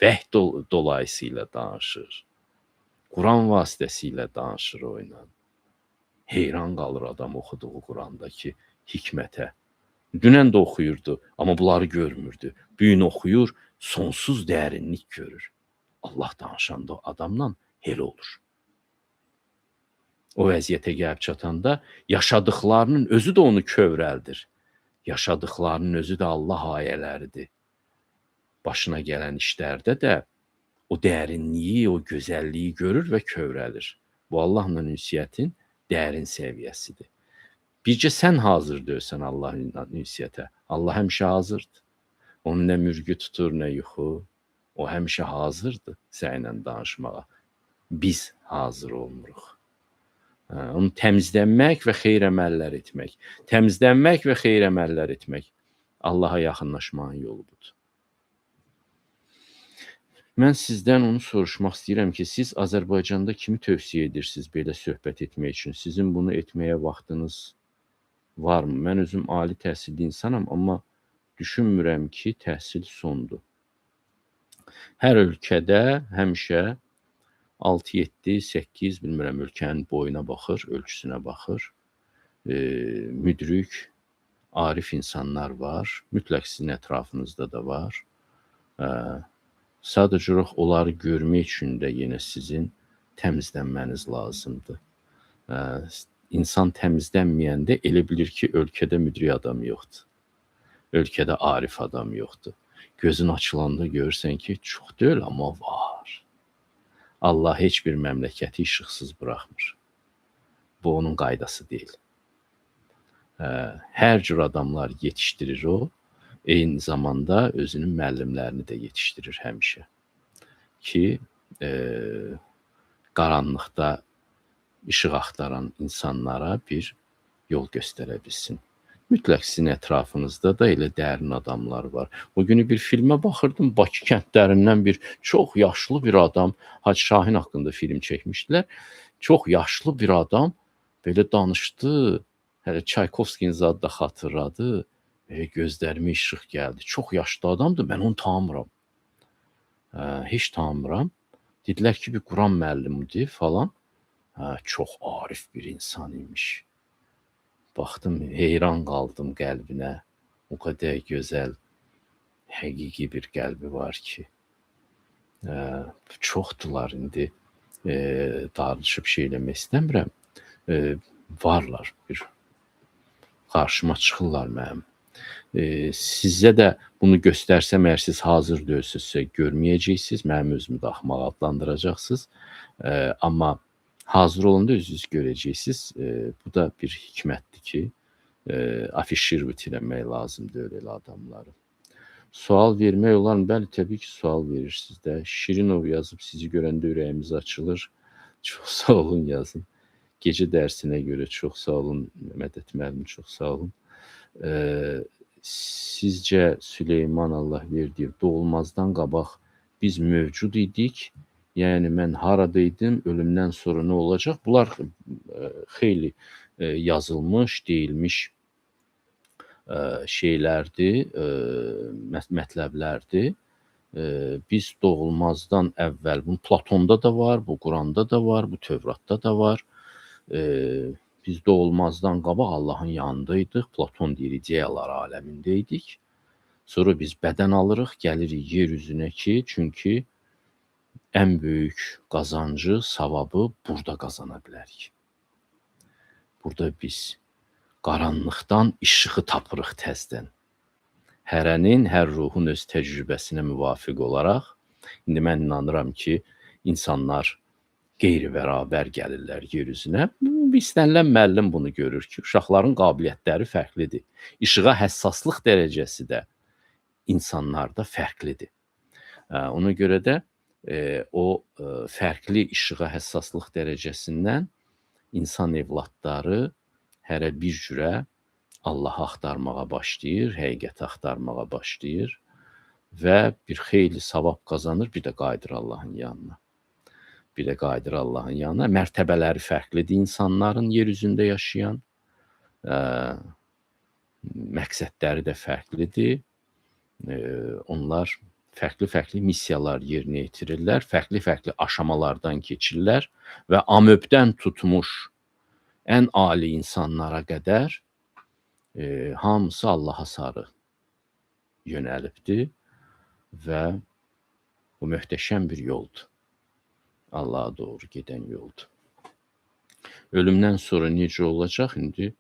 vəhy dolayısıyla danışır, Quran vasitəsilə danışır o ilə. Heyran qalır adam oxuduğu Qurandakı hikmətə. Dünən də oxuyurdu, amma bunları görmürdü. Bu gün oxuyur, sonsuz dərinlik görür. Allah danışanda adamla elə olur. O vəziyyətə gəlib çatanda yaşadıklarının özü də onu kövrəldir. Yaşadıklarının özü də Allah ayələridir. Başına gələn işlərdə də o dərinliyi, o gözəlliyi görür və kövrəlir. Bu Allahla ünsiyyətin dərin səviyyəsidir. Bircə sən hazır deyilsən Allahla ünsiyyətə. Allah həmişə hazırdır. Onun nə mürgü tutur, nə yuxu. O həmişə hazırdır səninlə danışmağa. Biz hazır olmuruq. Onu təmizlənmək və xeyir əməllər etmək. Təmizlənmək və xeyir əməllər etmək Allaha yaxınlaşmanın yolu budur. Mən sizdən onu soruşmaq istəyirəm ki, siz Azərbaycanda kimi tövsiyə edirsiniz belə söhbət etmək üçün? Sizin bunu etməyə vaxtınız varmı? Mən özüm ali təhsilli insanam, amma düşünmürəm ki, təhsil sondur. Hər ölkədə həmişə 6, 7, 8, bilmirəm, ölkənin boyuna baxır, ölçüsünə baxır. Müdrik, arif insanlar var. Mütləq sizin ətrafınızda da var. Sadəcə olaraq onları görmək üçün də yenə sizin təmizlənməniz lazımdır. İnsan təmizlənməyəndə elə bilir ki, ölkədə müdrik adam yoxdur. Ölkədə arif adam yoxdur. Gözün açılanda görürsən ki, çox deyil, amma var. Allah heç bir məmləkəti işıqsız buraxmır. Bu onun qaydası deyil. Hər cür adamlar yetişdirir o, eyni zamanda özünün müəllimlərini də yetişdirir həmişə. Ki, qaranlıqda işıq axtaran insanlara bir yol göstərə bilsin. Mütləq sizin ətrafınızda da elə dərin adamlar var. O günü bir filmə baxırdım, Bakı kəndlərindən bir çox yaşlı bir adam, Hacı Şahin haqqında film çəkmişdilər. Çox yaşlı bir adam belə danışdı, hələ Çaykovskinin zadı da xatırladı, gözlərimə işıq gəldi. Çox yaşlı adamdır, mən onu tanımıram. Heç tanımıram. Dedilər ki, bir Quran müəllimidir falan. Çox arif bir insan imiş. Baxdım, heyran qaldım qəlbinə. O qədər gözəl, həqiqi bir qəlbi var ki. Çoxdular indi. Darılışıb şey eləmək istəmirəm. Varlar bir. Qarşıma çıxırlar mənim. Sizə də bunu göstərsəm, əgər siz hazır deyilsinizsə, görməyəcəksiniz. Mənim özümü də axmaq adlandıracaqsınız. Amma hazır olanda özünüz görəcəksiniz. Bu da bir hikmətdir ki, afişirvət eləmək lazım deyil elə adamları. Sual vermək olar mı? Bəli, təbii ki, sual verirsiniz də. Şirinov yazıb, sizi görəndə ürəyimiz açılır. Çox sağ olun yazın. Gecə dərsinə görə çox sağ olun. Mədət müəllim, çox sağ olun. Sizcə Süleyman Allahverdiyev doğulmazdan qabaq biz mövcud idik? Yəni mən harada idim, ölümdən sonra nə olacaq? Bunlar xeyli yazılmış, deyilmiş şeylərdir, mətləblərdir. Biz doğulmazdan əvvəl, bu Platonda da var, bu Quranda da var, bu Tövratda da var. Biz doğulmazdan qabaq Allahın yanında idik. Platon deyir, ideyalar aləmində idik. Sonra biz bədən alırıq, gəlirik yer üzünə ki, çünki ən böyük qazancı, savabı burada qazana bilərik. Burada biz qaranlıqdan işığı tapırıq təzdən. Hərənin, hər ruhun öz təcrübəsinə müvafiq olaraq, indi mən inanıram ki, insanlar qeyri-bərabər gəlirlər yer üzünə. İstənilən müəllim bunu görür ki, uşaqların qabiliyyətləri fərqlidir. İşığa həssaslıq dərəcəsi də insanlarda fərqlidir. Ona görə də o fərqli işığa həssaslıq dərəcəsindən insan evladları hərə bir cürə Allahı axtarmağa başlayır, həqiqəti axtarmağa başlayır və bir xeyli savab qazanır, bir də qayıdır Allahın yanına. Bir də qayıdır Allahın yanına. Mərtəbələri fərqlidir insanların yer üzündə yaşayan. Məqsədləri də fərqlidir. Onlar fərqli-fərqli missiyalar yerinə yetirirlər, fərqli-fərqli aşamalardan keçirlər və amöbdən tutmuş ən ali insanlara qədər hamısı Allaha sarı yönəlibdir və bu möhtəşəm bir yoldur. Allaha doğru gedən yoldur. Ölümdən sonra necə olacaq? İndi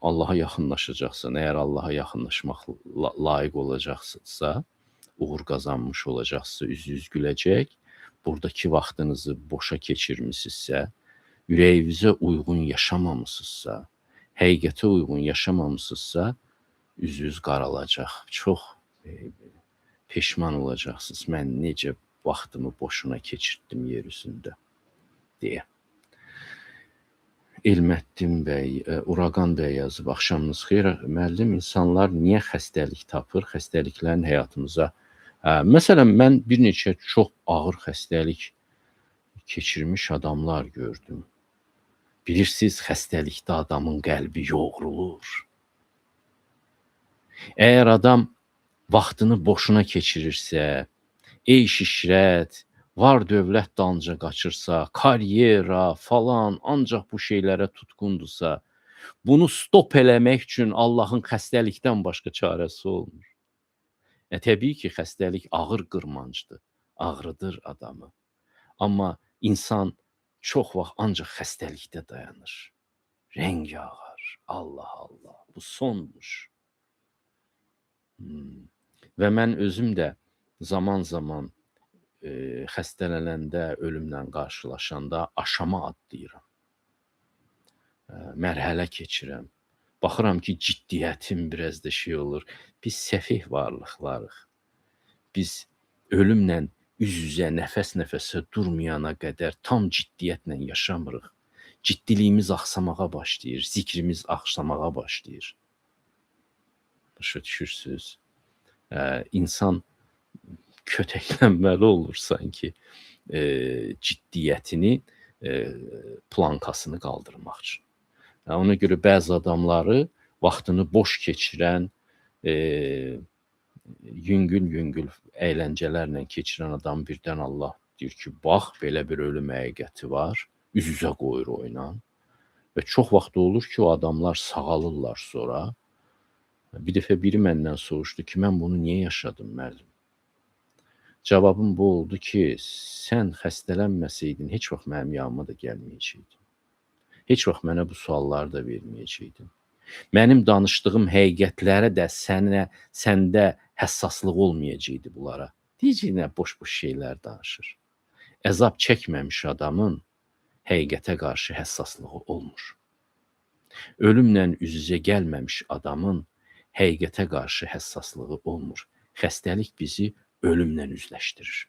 Allaha yaxınlaşacaqsan. Əgər Allaha yaxınlaşmaq layiq olacaqsınsa, uğur qazanmış olacaqsınsa, üz-üz güləcək. Buradakı vaxtınızı boşa keçirmisinizsə, ürəyinizə uyğun yaşamamısınızsa, həqiqətə uyğun yaşamamısınızsa, üz-üz qaralacaq. Çox peşman olacaqsınız. Mən necə vaxtımı boşuna keçirtdim yer üzündə deyə. Elməddin bəy, Uraqan bəy yazıb, axşamınız xeyir. Müəllim, insanlar niyə xəstəlik tapır? Xəstəliklərin həyatımıza... Məsələn, mən bir neçə çox ağır xəstəlik keçirmiş adamlar gördüm. Bilirsiniz, xəstəlikdə adamın qəlbi yoğrulur. Əgər adam vaxtını boşuna keçirirsə, eyş işrət, var dövlət dalınca qaçırsa, karyera falan, ancaq bu şeylərə tutqundursa, bunu stop eləmək üçün Allahın xəstəlikdən başqa çarəsi olmur. Təbii ki, xəstəlik ağır qırmancdır, ağrıdır adamı. Amma insan çox vaxt ancaq xəstəlikdə dayanır. Rəng ağar, Allah Allah, bu sonmuş. Və mən özüm də zaman-zaman xəstələnəndə, ölümlə qarşılaşanda aşama adlayıram. Mərhələ keçirəm. Baxıram ki, ciddiyyətim biraz da şey olur. Biz səfih varlıqlarıq. Biz ölümlə üz-üzə, nəfəs-nəfəsə durmayana qədər tam ciddiyyətlə yaşamırıq. Ciddiliyimiz axsamağa başlayır, zikrimiz axsamağa başlayır. Başa düşürsünüz? İnsan kötəklənməli olur sanki ciddiyyətini, plankasını qaldırmaq üçün. Ona görə bəzi adamları vaxtını boş keçirən, yüngül-yüngül əyləncələrlə keçirən adam birdən Allah deyir ki, bax, belə bir ölüm həqiqəti var, üz-üzə qoyur o ilə. Və çox vaxt olur ki, o adamlar sağalırlar sonra. Bir dəfə biri məndən soruşdu ki, mən bunu niyə yaşadım, müəllim? Cavabım bu oldu ki, sən xəstələnməsəydin, heç vaxt mənim yanıma da gəlməyəcəydin. Heç vaxt mənə bu sualları da verməyəcəydin. Mənim danışdığım həqiqətlərə də səndə həssaslıq olmayacaqdı bunlara. Deyəcək, nə boş-boş şeylər danışır. Əzab çəkməmiş adamın həqiqətə qarşı həssaslığı olmur. Ölümlə üz-üzə gəlməmiş adamın həqiqətə qarşı həssaslığı olmur. Xəstəlik bizi ölümlə üzləşdirir.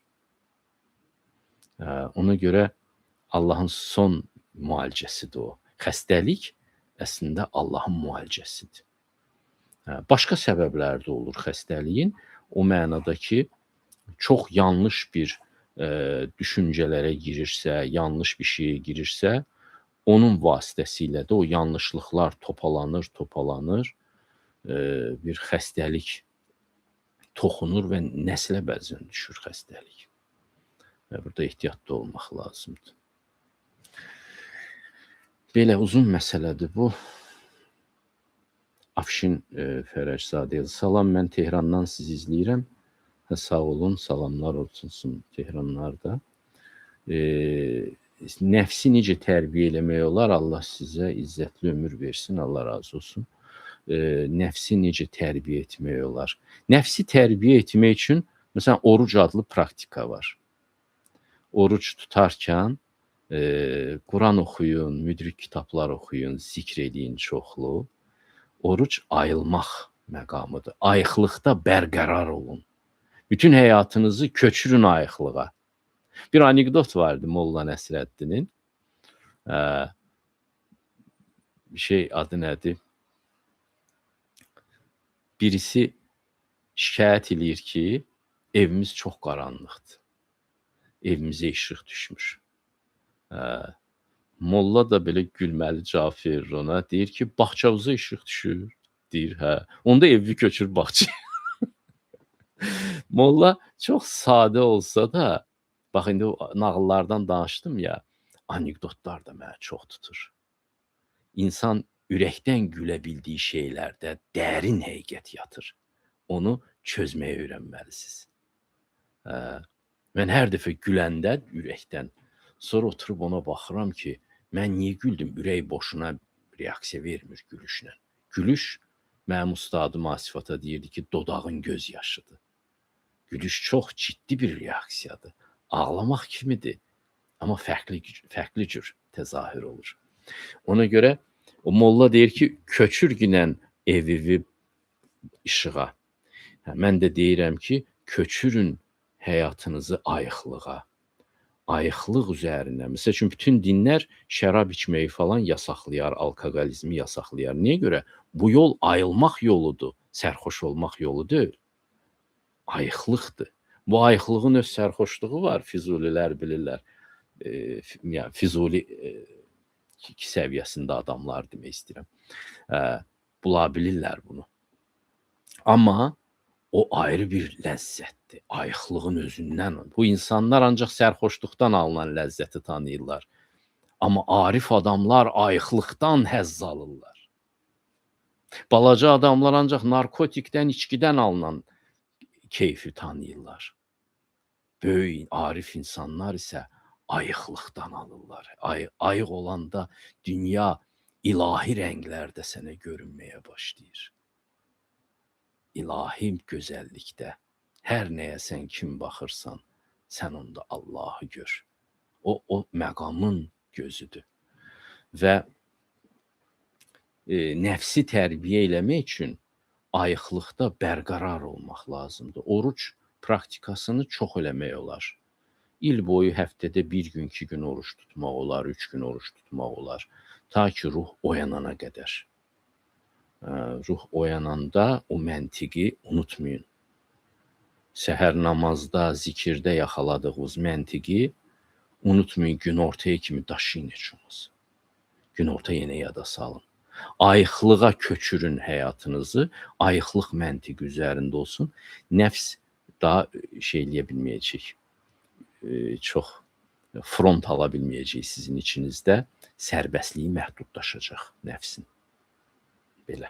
Ona görə Allahın son müalicəsidir o. Xəstəlik əslində Allahın müalicəsidir. Başqa səbəblər də olur xəstəliyin. O mənada ki, çox yanlış bir düşüncələrə girirsə, yanlış bir şeyə girirsə, onun vasitəsilə də o yanlışlıqlar topalanır, topalanır bir xəstəlik toxunur və nəslə bəzən düşür xəstəlik. Və burada ehtiyatlı olmaq lazımdır. Belə uzun məsələdir bu. Afşin Fərəczadə yazır. Salam, mən Tehrandan sizi izləyirəm. Hə, sağ olun, salamlar olsun Tehranlarda. Nəfsi necə tərbiyə eləmək olar? Allah sizə izzətli ömür versin, Allah razı olsun. Nəfsi necə tərbiyə etmək olar? Nəfsi tərbiyə etmək üçün, məsələn, oruc adlı praktika var. Oruc tutarkən Quran oxuyun, müdrik kitablar oxuyun, zikr eləyin çoxlu. Oruc ayılmaq məqamıdır. Ayıqlıqda bərqərar olun. Bütün həyatınızı köçürün ayıqlığa. Bir anekdot vardı Molla Nəsrəddinin. Adı nədir? Birisi şikayət eləyir ki, evimiz çox qaranlıqdır. Evimizə işıq düşmür. Molla da belə gülməli cavab verir ona. Deyir ki, bağçamıza işıq düşür. Deyir, hə. Onda evi köçür bağçaya. Molla çox sadə olsa da, bax indi o nağıllardan danışdım ya, anekdotlar da mənə çox tutur. İnsan ürəkdən gülə bildiyi şeylərdə dərin həqiqət yatır. Onu çözməyi öyrənməlisiniz. Mən hər dəfə güləndə ürəkdən, sonra oturub ona baxıram ki, mən niyə güldüm? Ürək boşuna reaksiya vermir gülüşlə. Gülüş, mənim ustadım Asif ata deyirdi ki, dodağın göz yaşıdır. Gülüş çox ciddi bir reaksiyadır. Ağlamaq kimidir, amma fərqli cür təzahür olur. Ona görə o molla deyir ki, köçür ginən evivi işığa. Hə, mən də deyirəm ki, köçürün həyatınızı ayıqlığa. Ayıqlıq üzərinə. Məsəl üçün, bütün dinlər şərab içməyi falan yasaqlayar, alkoqolizmi yasaqlayar. Niyə görə? Bu yol ayılmaq yoludur, sərxoş olmaq yolu deyil. Ayıqlıqdır. Bu ayıqlığın öz sərxoşluğu var, Füzulilər bilirlər. Yəni Füzuli səviyyəsində adamlar demək istəyirəm. Bula bilirlər bunu. Amma o ayrı bir ləzzətdir. Ayıqlığın özündən. Bu insanlar ancaq sərxoşluqdan alınan ləzzəti tanıyırlar. Amma arif adamlar ayıqlıqdan həzz alırlar. Balaca adamlar ancaq narkotikdən, içkidən alınan keyfi tanıyırlar. Böyük, arif insanlar isə ayıqlıqdan alırlar. Ayıq olanda dünya ilahi rənglərdə sənə görünməyə başlayır. İlahi gözəllikdə hər nəyə sən kim baxırsan, sən onda Allahı gör. O məqamın gözüdür. Və nəfsi tərbiyə eləmək üçün ayıqlıqda bərqərar olmaq lazımdır. Oruc praktikasını çox eləmək olar. İl boyu həftədə bir gün, 2 gün oruç tutmaq olar, 3 gün oruç tutmaq olar. Ta ki ruh oyanana qədər. Ruh oyananda o məntiqi unutmayın. Səhər namazda, zikirdə yaxaladığınız məntiqi unutmayın, günortaya kimi daşıyın heç olmasa. Günorta yenə yada salın. Ayıqlığa köçürün həyatınızı, ayıqlıq məntiqi üzərində olsun. Nəfs daha şey eləyə bilməyəcək, çox front ala bilməyəcək sizin içinizdə, sərbəstliyi məhdudlaşacaq nəfsin. Belə.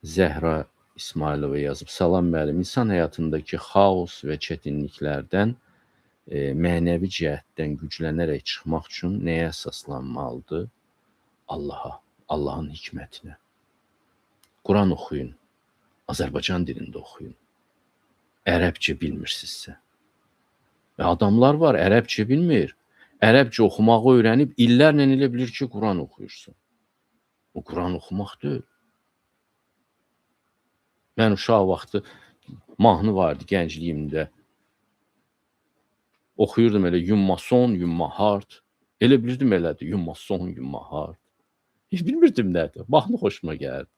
Zəhra İsmailova yazıb. Salam müəllim, insan həyatındakı xaos və çətinliklərdən mənəvi cəhətdən güclənərək çıxmaq üçün nəyə əsaslanmalıdır? Allaha, Allahın hikmətinə. Quran oxuyun, Azərbaycan dilində oxuyun. Ərəbcə bilmirsinizsə. Və adamlar var, ərəbcə bilmir. Ərəbcə oxumağı öyrənib, illərlə elə bilir ki, Quran oxuyursun. O Quran oxumaq deyil. Mən uşaq vaxtı mahnı vardı gəncliyimdə. Oxuyurdum elə Yummason, Yummahart. Elə bilirdim elədir, Yummason, Yummahart. Heç bilmirdim nədir. Mahnı xoşuma gəldi.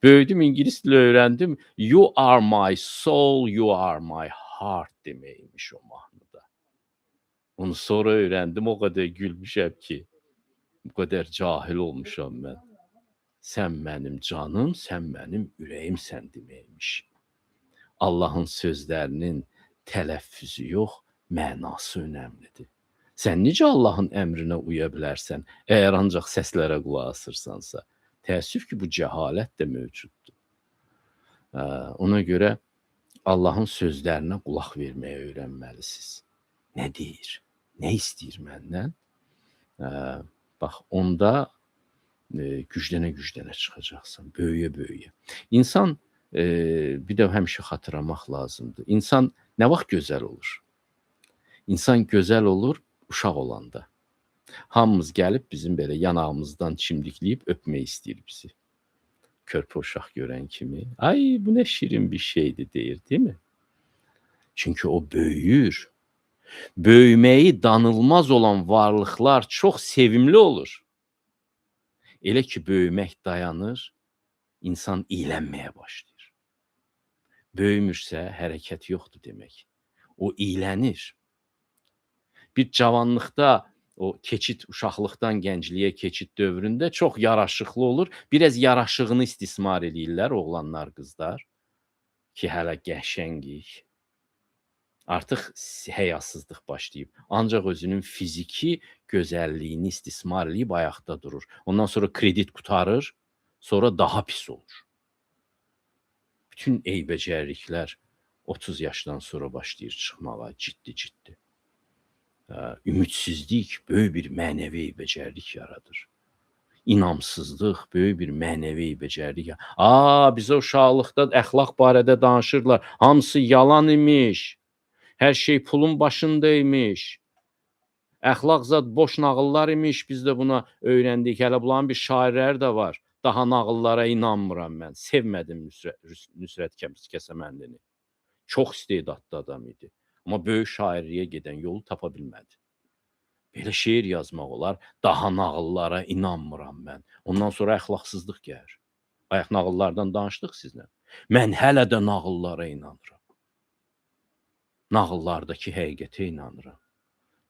Böyüdüm, ingilis dili öyrəndim. You are my soul, you are my heart deməymiş o mahnıda. Onu sonra öyrəndim, o qədər gülmüşəm ki. Bu qədər cahil olmuşam mən. Sən mənim canım, sən mənim ürəyimsən deməkmiş. Allahın sözlərinin tələffüzü yox, mənası önəmlidir. Sən necə Allahın əmrinə uya bilərsən, əgər ancaq səslərə qulaq asırsansa? Təəssüf ki, bu cəhalət də mövcuddur. Ona görə Allahın sözlərinə qulaq verməyi öyrənməlisiniz. Nə deyir? Nə istəyir məndən? Bax, onda güclənə-güclənə çıxacaqsan, böyüyə-böyüyə. İnsan, bir də həmişə xatırlamaq lazımdır. İnsan nə vaxt gözəl olur? İnsan gözəl olur uşaq olanda. Hamımız gəlib bizim belə yanağımızdan çimdikləyib öpmək istəyir bizi. Körpə uşaq görən kimi. Ay, bu nə şirin bir şeydir deyir, değil mi? Çünki o böyüyür. Böyüməyi danılmaz olan varlıqlar çox sevimli olur. Elə ki, böyümək dayanır, insan iylənməyə başlayır. Böyümürsə, hərəkət yoxdur demək. O iylənir. Bir cavanlıqda, o keçid uşaqlıqdan gəncliyə keçid dövründə çox yaraşıqlı olur. Biraz yaraşığını istismar eləyirlər oğlanlar, qızlar ki, hələ qəşəngik. Artıq həyasızlıq başlayıb. Ancaq özünün fiziki gözəlliyini istismar eləyib ayaqda durur. Ondan sonra kredit qurtarır, sonra daha pis olur. Bütün eybəcərliklər 30 yaşdan sonra başlayır çıxmağa ciddi-ciddi. Ümidsizlik böyük bir mənəvi eybəcərlik yaradır. İnamsızlıq böyük bir mənəvi eybəcərlik. Bizə uşaqlıqda əxlaq barədə danışırlar. Hamısı yalan imiş. Hər şey pulun başında imiş. Əxlaq zad boş nağıllar imiş. Biz də buna öyrəndik. Hələ bunların bir şairləri də var. Daha nağıllara inanmıram mən. Sevmədim Nüsrət Kəsəmənlini. Çox istedadlı adam idi. Amma böyük şairliyə gedən yolu tapa bilmədi. Belə şeir yazmaq olar. Daha nağıllara inanmıram mən. Ondan sonra əxlaqsızlıq gəlir. Bayaq nağıllardan danışdıq sizlə. Mən hələ də nağıllara inanıram. Nağıllardakı həqiqətə inanıram.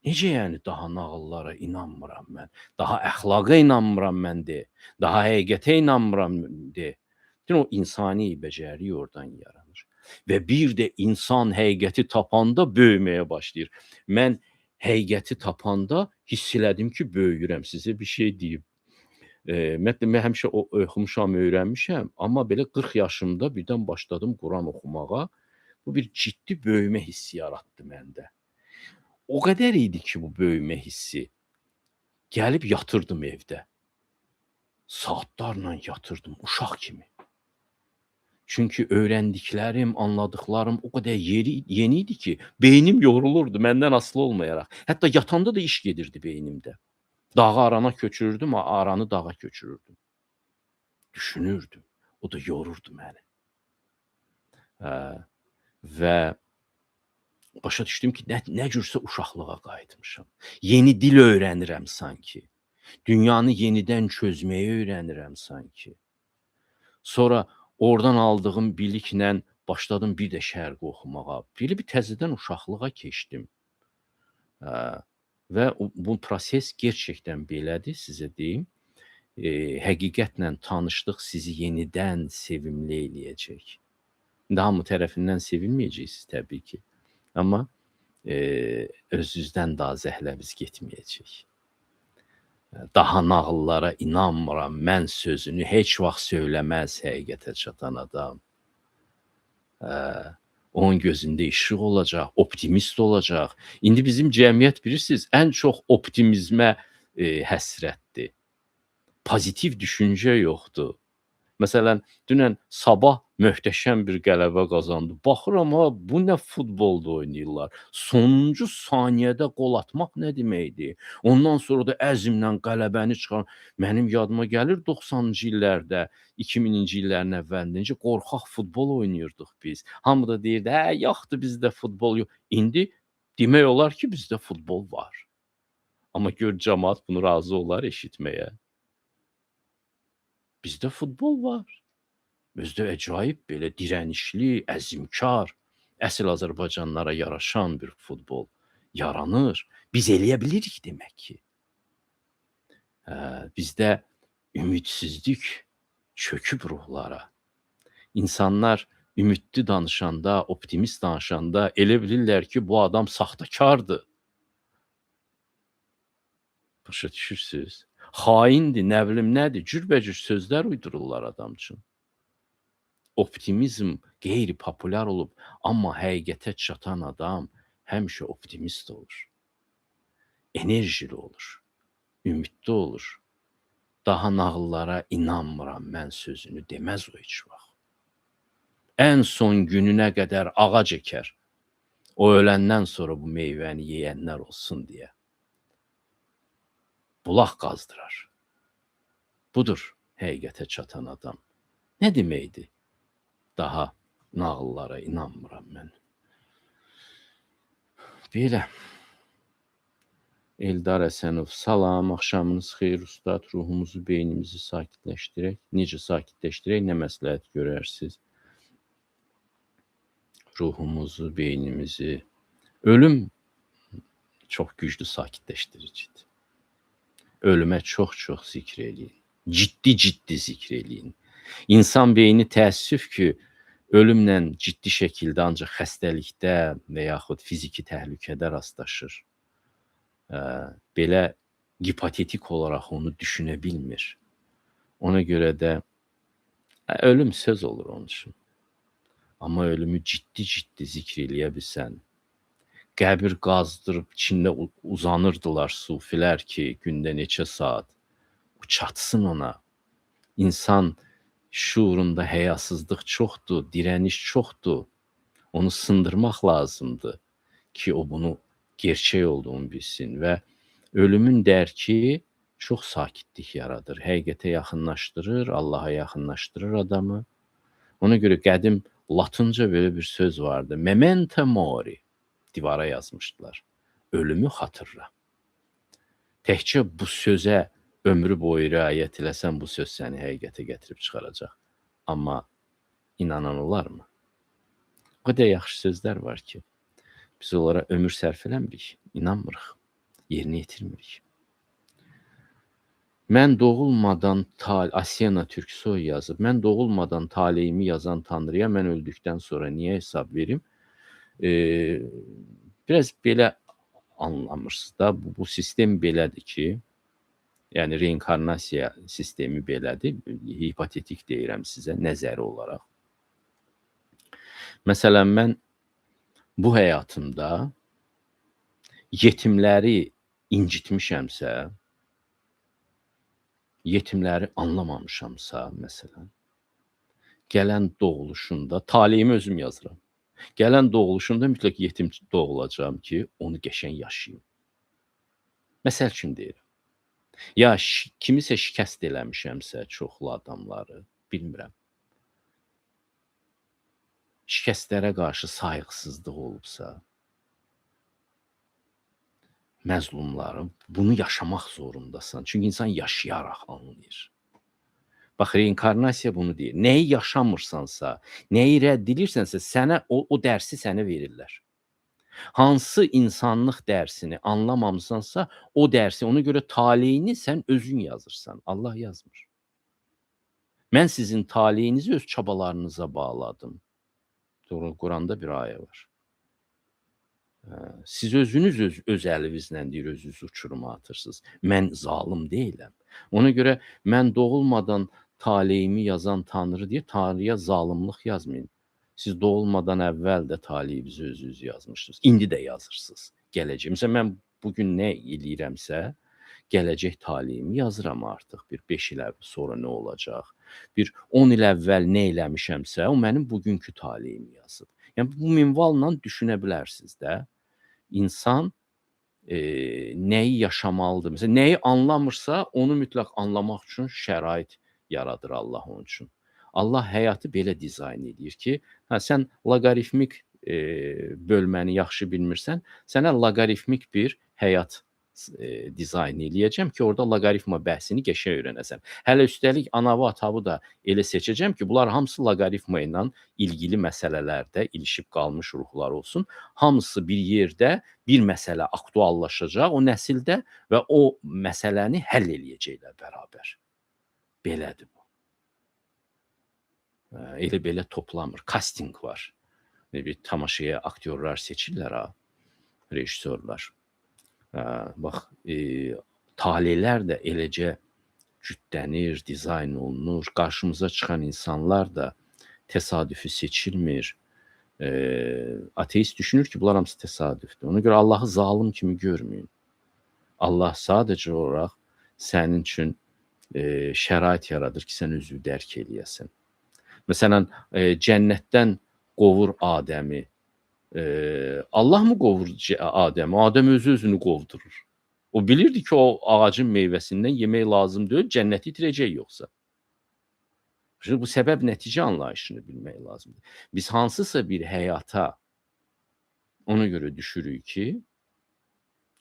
Necə yəni daha nağıllara inanmıram mən? Daha əxlaqa inanmıram mən de. Daha həqiqətə inanmıram de. Bütün o insani becəri oradan yaranır. Və bir də insan həqiqəti tapanda böyüməyə başlayır. Mən həqiqəti tapanda hiss elədim ki, böyüyürəm. Sizə bir şey deyim. Ümumiyyətlə, mən həmişə oxumuşam, öyrənmişəm, amma belə 40 yaşımda birdən başladım Quran oxumağa. Bu bir ciddi böyümə hissi yaratdı məndə. O qədər idi ki, bu böyümə hissi. Gəlib yatırdım evdə. Saatlarla yatırdım, uşaq kimi. Çünki öyrəndiklərim, anladıqlarım o qədər yeni idi ki, beynim yorulurdu məndən asılı olmayaraq. Hətta yatanda da iş gedirdi beynimdə. Dağı arana köçürürdüm, aranı dağa köçürürdüm. Düşünürdüm. O da yorurdu məni. Və başa düşdüm ki, nə cürsə uşaqlığa qayıtmışam. Yeni dil öyrənirəm sanki. Dünyanı yenidən çözməyi öyrənirəm sanki. Sonra oradan aldığım biliklə başladım bir də şərqi oxumağa. Belə bir təzədən uşaqlığa keçdim. Və bu proses gerçəkdən belədir, sizə deyim. Həqiqətlə tanışlıq sizi yenidən sevimli eləyəcək. İndi hamı tərəfindən sevilməyəcəksiniz təbii ki. Amma özünüzdən daha zəhləviz getməyəcək. Daha nağıllara inanmıram mən sözünü heç vaxt söyləməz həqiqətə çatan adam. Onun gözündə işıq olacaq, optimist olacaq. İndi bizim cəmiyyət bilirsiniz, ən çox optimizmə həsrətdir. Pozitiv düşüncə yoxdur. Məsələn, dünən Sabah möhtəşəm bir qələbə qazandı. Baxıram, ha, bu nə futbolda oynayırlar. Sonuncu saniyədə qol atmaq nə deməkdir? Ondan sonra da əzmlə qələbəni çıxar. Mənim yadıma gəlir 90-cı illərdə, 2000-ci illərin əvvəlində necə qorxaq futbol oynayırdıq biz. Hamı da deyirdi, hə, yoxdur bizdə futbol yox. İndi demək olar ki, bizdə futbol var. Amma gör cəmaət bunu razı olar eşitməyə. Bizdə futbol var. Özdə əcaib belə dirənişli, əzmkar, əsl Azərbaycanlara yaraşan bir futbol yaranır. Biz eləyə bilirik demək ki. Bizdə ümidsizlik çöküb ruhlara. İnsanlar ümidli danışanda, optimist danışanda elə bilirlər ki, bu adam saxtakardır. Başa düşürsünüz? Xaindir, nə bilim nədir, cürbəcür sözlər uydururlar adam üçün. Optimizm qeyri-populyar olub, amma həqiqətə çatan adam həmişə optimist olur. Enerjili olur, ümidli olur. Daha nağıllara inanmıram mən sözünü deməz o heç vaxt. Ən son gününə qədər ağac əkər. O öləndən sonra bu meyvəni yeyənlər olsun deyə. Bulaq qazdırar. Budur həqiqətə çatan adam. Nə deməkdir? Daha nağıllara inanmıram mən. Belə. Eldar Əsənov, salam, axşamınız xeyir ustad, ruhumuzu, beynimizi sakitləşdirək. Necə sakitləşdirək, nə məsləhət görərsiniz? Ruhumuzu, beynimizi. Ölüm çox güclü sakitləşdiricidir. Ölümə çox-çox zikr eləyin. Ciddi-ciddi zikr eləyin. İnsan beyni təəssüf ki, ölümlə ciddi şəkildə ancaq xəstəlikdə və yaxud fiziki təhlükədə rastlaşır. Belə hipotetik olaraq onu düşünə bilmir. Ona görə də ölüm söz olur onun üçün. Amma ölümü ciddi-ciddi zikr eləyə bilsən, qəbir qazdırıb içində uzanırdılar sufilər ki, gündə neçə saat, o çatsın ona. İnsan şuurunda həyasızlıq çoxdur, dirəniş çoxdur. Onu sındırmaq lazımdır ki, o bunu gerçək olduğunu bilsin və ölümün dərki çox sakitlik yaradır. Həqiqətə yaxınlaşdırır, Allaha yaxınlaşdırır adamı. Ona görə qədim latınca belə bir söz vardı. Memento mori divara yazmışdılar. Ölümü xatırla. Təkcə bu sözə ömrü boyu riayət eləsən, bu söz səni həqiqətə gətirib çıxaracaq. Amma inanan olarmı? O qədər yaxşı sözlər var ki, biz onlara ömür sərf eləmirik, inanmırıq, yerinə yetirmirik. Mən doğulmadan, Asena Türksoy yazıb, mən doğulmadan taleyimi yazan Tanrıya mən öldükdən sonra niyə hesab verim? Biraz belə anlamırsınız da, bu sistem belədir ki, yəni reinkarnasiya sistemi belədir, hipotetik deyirəm sizə, nəzəri olaraq. Məsələn, mən bu həyatımda yetimləri incitmişəmsə, yetimləri anlamamışamsa, məsələn, gələn doğuluşunda taleyimi özüm yazıram. Gələn doğuluşunda mütləq yetim doğulacağam ki, onu qəşəng yaşayım. Məsəl üçün deyirəm. Ya kimisə şikəst eləmişəmsə çoxlu adamları, bilmirəm. Şikəstlərə qarşı sayğısızlıq olubsa, məzlumların, bunu yaşamaq zorundasan. Çünki insan yaşayaraq anlayır. Bax, reinkarnasiya bunu deyir. Nəyi yaşamırsansa, nəyi rədd edirsənsə, sənə o dərsi sənə verirlər. Hansı insanlıq dərsini anlamamısansa, o dərsi, ona görə taleyini sən özün yazırsan. Allah yazmır. Mən sizin taleyinizi öz çabalarınıza bağladım. Doğru, Quranda bir ayə var. Siz özünüz öz əlinizlə deyir, özünüzü uçuruma atırsınız. Mən zalım deyiləm. Ona görə mən doğulmadan taleyimi yazan Tanrı deyir, Tanrıya zalımlıq yazmayın. Siz doğulmadan əvvəl də taleyinizi özünüz yazmışsınız. İndi də yazırsınız. Gələcək. Məsələn, mən bugün nə eləyirəmsə, gələcək taleyimi yazıram artıq. Bir 5 il sonra nə olacaq? Bir 10 il əvvəl nə eləmişəmsə, o mənim bugünkü taleyimi yazıb. Yəni, bu minvalla düşünə bilərsiniz də. İnsan nəyi yaşamalıdır? Məsələn, nəyi anlamırsa, onu mütləq anlamaq üçün şərait yaradır Allah onun üçün. Allah həyatı belə dizayn edir ki, hə, sən loqaritmik bölməni yaxşı bilmirsən, sənə loqaritmik bir həyat dizayn eləyəcəm ki, orada loqaritma bəhsini qəşəng öyrənəsən. Hələ üstəlik anavı, atavı da elə seçəcəm ki, bunlar hamısı loqaritma ilə ilgili məsələlərdə ilişib qalmış ruhlar olsun. Hamısı bir yerdə bir məsələ aktuallaşacaq o nəsildə və o məsələni həll eləyəcəklər bərabər. Belədir bu. Elə belə toplanmır. Casting var. Bir tamaşaya aktyorlar seçirlər ha, rejissorlar. Bax, taleylər də eləcə cütlənir, dizayn olunur. Qarşımıza çıxan insanlar da təsadüfi seçilmir. Ateist düşünür ki, bunlar hamısı təsadüfdür. Ona görə Allahı zalım kimi görməyin. Allah sadəcə olaraq sənin üçün şərait yaradır ki, sən özünü dərk eləyəsən. Məsələn, cənnətdən qovur Adəmi. Allah mı qovur Adəmi? Adəm özü özünü qovdurur. O bilirdi ki, o ağacın meyvəsindən yemək lazım deyil, cənnəti itirəcək yoxsa. Şimdi bu səbəb nəticə anlayışını bilmək lazımdır. Biz hansısa bir həyata ona görə düşürük ki,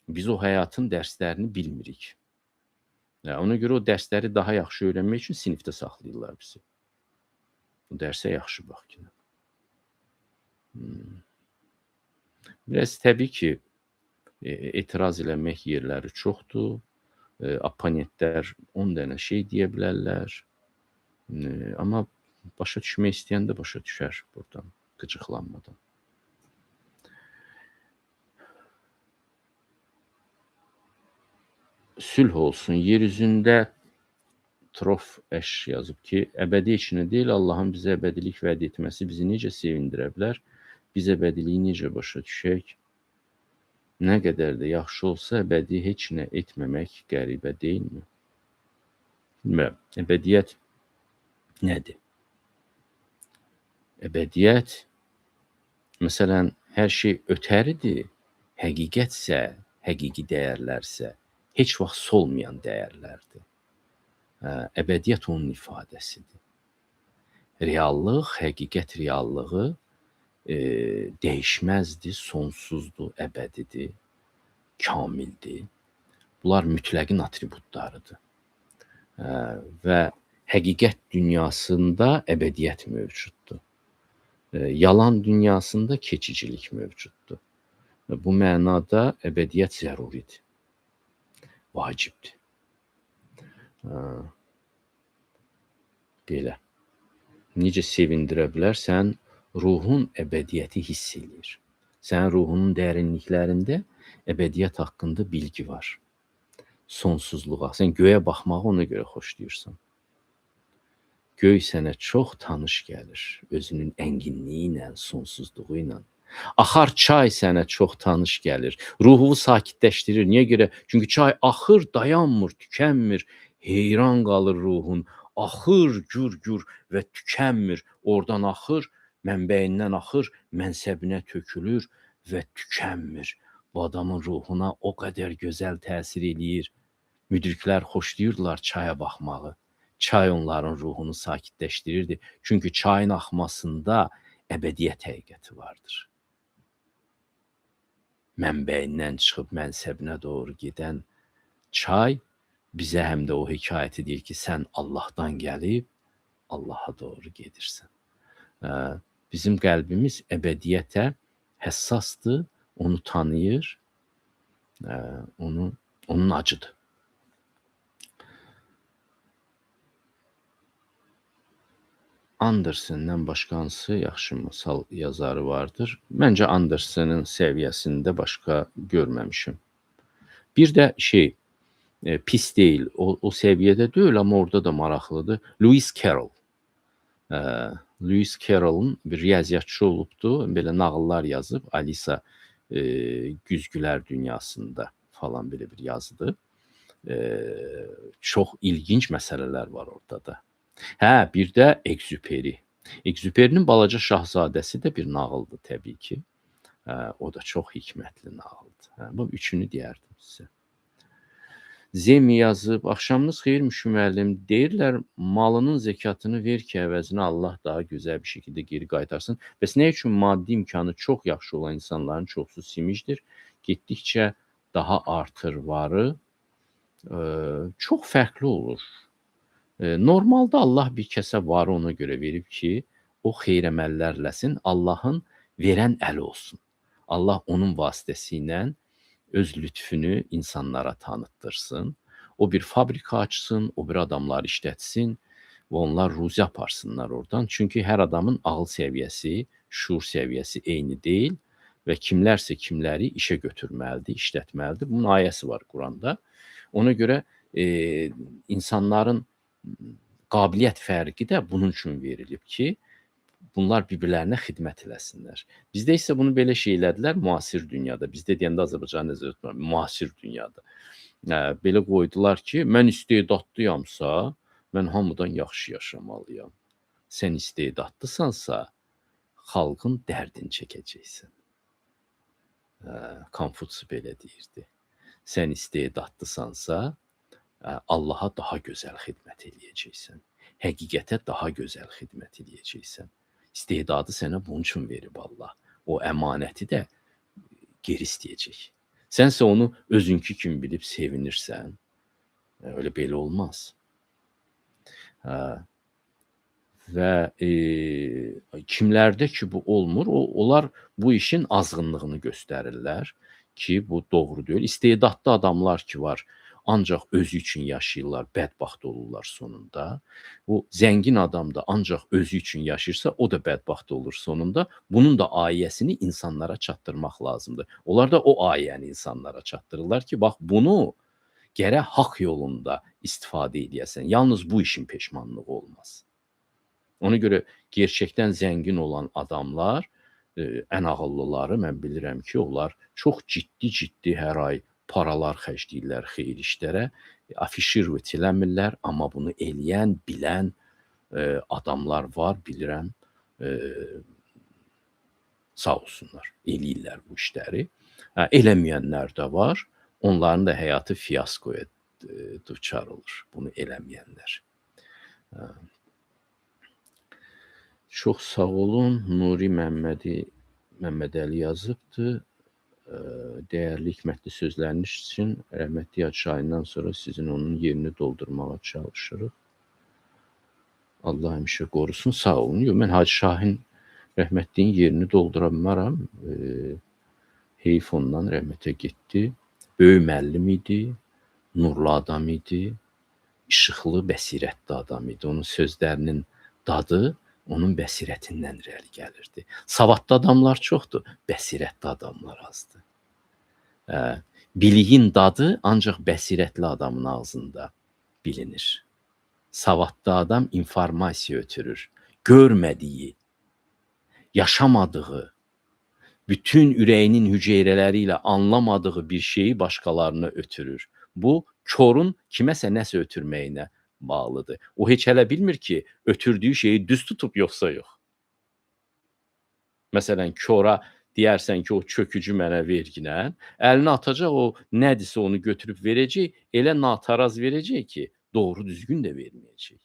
biz o həyatın dərslərini bilmirik. Yəni, ona görə o dərsləri daha yaxşı öyrənmək üçün sinifdə saxlayırlar bizi. O dərsə yaxşı bax ki. Biraz təbii ki, etiraz eləmək yerləri çoxdur. Oponentlər 10 dənə şey deyə bilərlər. Amma başa düşmək istəyən də başa düşər buradan, qıcıqlanmadan. Sülh olsun. Yeryüzündə Trof Əş yazıb ki, əbədi heç nə deyil, Allahın bizə əbədilik vəd etməsi bizi necə sevindirə bilər? Biz əbədiliyi necə başa düşək? Nə qədər də yaxşı olsa, əbədi heç nə etməmək qəribə deyilmi? Bilmirəm, əbədiyyət nədir? Əbədiyyət, məsələn, hər şey ötəridir, həqiqətsə, həqiqi dəyərlərsə, heç vaxt solmayan dəyərlərdir. Əbədiyyət onun ifadəsidir. Reallıq, həqiqət reallığı dəyişməzdir, sonsuzdur, əbədidir, kamildir. Bunlar mütləqin atributlarıdır. Və həqiqət dünyasında əbədiyyət mövcuddur. Yalan dünyasında keçicilik mövcuddur. Bu mənada əbədiyyət zəruridir, vacibdir. Belə. Necə sevindirə bilərsən? Ruhun əbədiyyəti hiss eləyir. Sənin ruhunun dərinliklərində əbədiyyət haqqında bilgi var. Sonsuzluğa. Sən göyə baxmağı ona görə xoşlayırsan. Göy sənə çox tanış gəlir. Özünün ənginliyi ilə, sonsuzluğu ilə. Axar çay sənə çox tanış gəlir. Ruhunu sakitləşdirir. Niyə görə? Çünki çay axır, dayanmır, tükənmir. Heyran qalır ruhun. Axır, gür-gür və tükənmir. Oradan axır, mənbəyindən axır, mənsəbinə tökülür və tükənmir. Bu adamın ruhuna o qədər gözəl təsir eləyir. Müdriklər xoşlayırdılar çaya baxmağı. Çay onların ruhunu sakitləşdirirdi. Çünki çayın axmasında əbədiyyət həqiqəti vardır. Mənbəyindən çıxıb mənsəbinə doğru gedən çay bizə həm də o hekayəti deyir ki, sən Allahdan gəlib Allaha doğru gedirsən. Bizim qəlbimiz əbədiyyətə həssasdır, onu tanıyır, onun acıdır. Andersen'dən başqa hansı yaxşı masal yazarı vardır? Məncə Andersen'in səviyyəsində başqa görməmişim. Bir də şey, pis deyil, o səviyyədə deyil, amma orada da maraqlıdır. Lewis Carroll. Lewis Carroll'un bir riyaziyyatçı olubdu, belə nağıllar yazıb, Alisa Güzgülər Dünyasında falan belə bir yazıdır. Çox ilginc məsələlər var orada da. Hə, bir də Exupéry. Exupéry'nin Balaca Şahzadəsi də bir nağıldır təbii ki. O da çox hikmətli nağıldır. Hə, bu üçünü deyərdim sizə. Zemi yazıb, axşamınız xeyir Müşfi müəllim. Deyirlər, malının zəkatını ver ki, əvəzinə Allah daha gözəl bir şəkildə geri qaytarsın. Bəs nə üçün maddi imkanı çox yaxşı olan insanların çoxsu simicdir? Getdikcə daha artır varı. Çox fərqli olur. Normalda Allah bir kəsə varı ona görə verib ki, o xeyr əməllərləsin, Allahın verən əli olsun. Allah onun vasitəsilə öz lütfünü insanlara tanıtdırsın. O bir fabrika açsın, o bir adamlar işlətsin və onlar ruzi aparsınlar oradan. Çünki hər adamın ağıl səviyyəsi, şuur səviyyəsi eyni deyil və kimlərsə kimləri işə götürməlidir, işlətməlidir. Bunun ayəsi var Quranda. Ona görə insanların qabiliyyət fərqi də bunun üçün verilib ki, bunlar bir-birlərinə xidmət eləsinlər. Bizdə isə bunu belə şey elədilər müasir dünyada. Bizdə deyəndə Azərbaycanı nəzərdə tutmuram, müasir dünyada. Belə qoydular ki, mən istedadlıyamsa, mən hamıdan yaxşı yaşamalıyam. Sən istedadlısansa, xalqın dərdini çəkəcəksən. Konfutsi belə deyirdi. Sən istedadlısansa, Allaha daha gözəl xidmət eləyəcəksən. Həqiqətə daha gözəl xidmət eləyəcəksən. İstedadı sənə bunun üçün verib Allah. O əmanəti də geri istəyəcək. Sənsə onu özünkü kimi bilib sevinirsən. Öyle belə olmaz. Və kimlərdə ki bu olmur, onlar bu işin azğınlığını göstərirlər ki, bu doğru deyil. İstedadlı adamlar ki var, ancaq özü üçün yaşayırlar, bədbəxt olurlar sonunda. Bu zəngin adam da ancaq özü üçün yaşayırsa, o da bədbəxt olur sonunda. Bunun da ayəsini insanlara çatdırmaq lazımdır. Onlar da o ayəni insanlara çatdırırlar ki, bax bunu gərək haqq yolunda istifadə edəsən. Yalnız bu işin peşmanlığı olmaz. Ona görə gerçəkdən zəngin olan adamlar, ən ağıllıları mən bilirəm ki, onlar çox ciddi-ciddi hər ay paralar xərcləyirlər xeyir işlərə, afişirvət eləmirlər, amma bunu eləyən, bilən adamlar var, bilirəm, sağ olsunlar, eləyirlər bu işləri. Eləməyənlər də var, onların da həyatı fiyaskoya düçar olur, bunu eləməyənlər. Çox sağ olun, Nuri Məmmədəli yazıbdır. Dəyərli, hikmətli sözləriniz üçün rəhmətli Hacı Şahindən sonra sizin onun yerini doldurmağa çalışırıq. Allah həmişə qorusun. Sağ olun. Yox, mən Hacı Şahin rəhmətliyin yerini doldura bilmərəm. Heyf ondan rəhmətə getdi. Böyük müəllim idi, nurlu adam idi, işıqlı, bəsirətli adam idi. Onun sözlərinin dadı onun bəsirətindən irəli gəlirdi. Savadlı adamlar çoxdur, bəsirətli adamlar azdır. Biliyin dadı ancaq bəsirətli adamın ağzında bilinir. Savadlı adam informasiya ötürür. Görmədiyi, yaşamadığı, bütün ürəyinin hüceyrələri ilə anlamadığı bir şeyi başqalarına ötürür. Bu, korun kiməsə nəsə ötürməyinə bağlıdır. O heç hələ bilmir ki, ötürdüyü şeyi düz tutub yoxsa yox. Məsələn, kora deyərsən ki, o çökücü mənə verginən, əlinə atacaq, o nədirsə onu götürüb verəcək, elə nataraz verəcək ki, doğru düzgün də verməyəcək.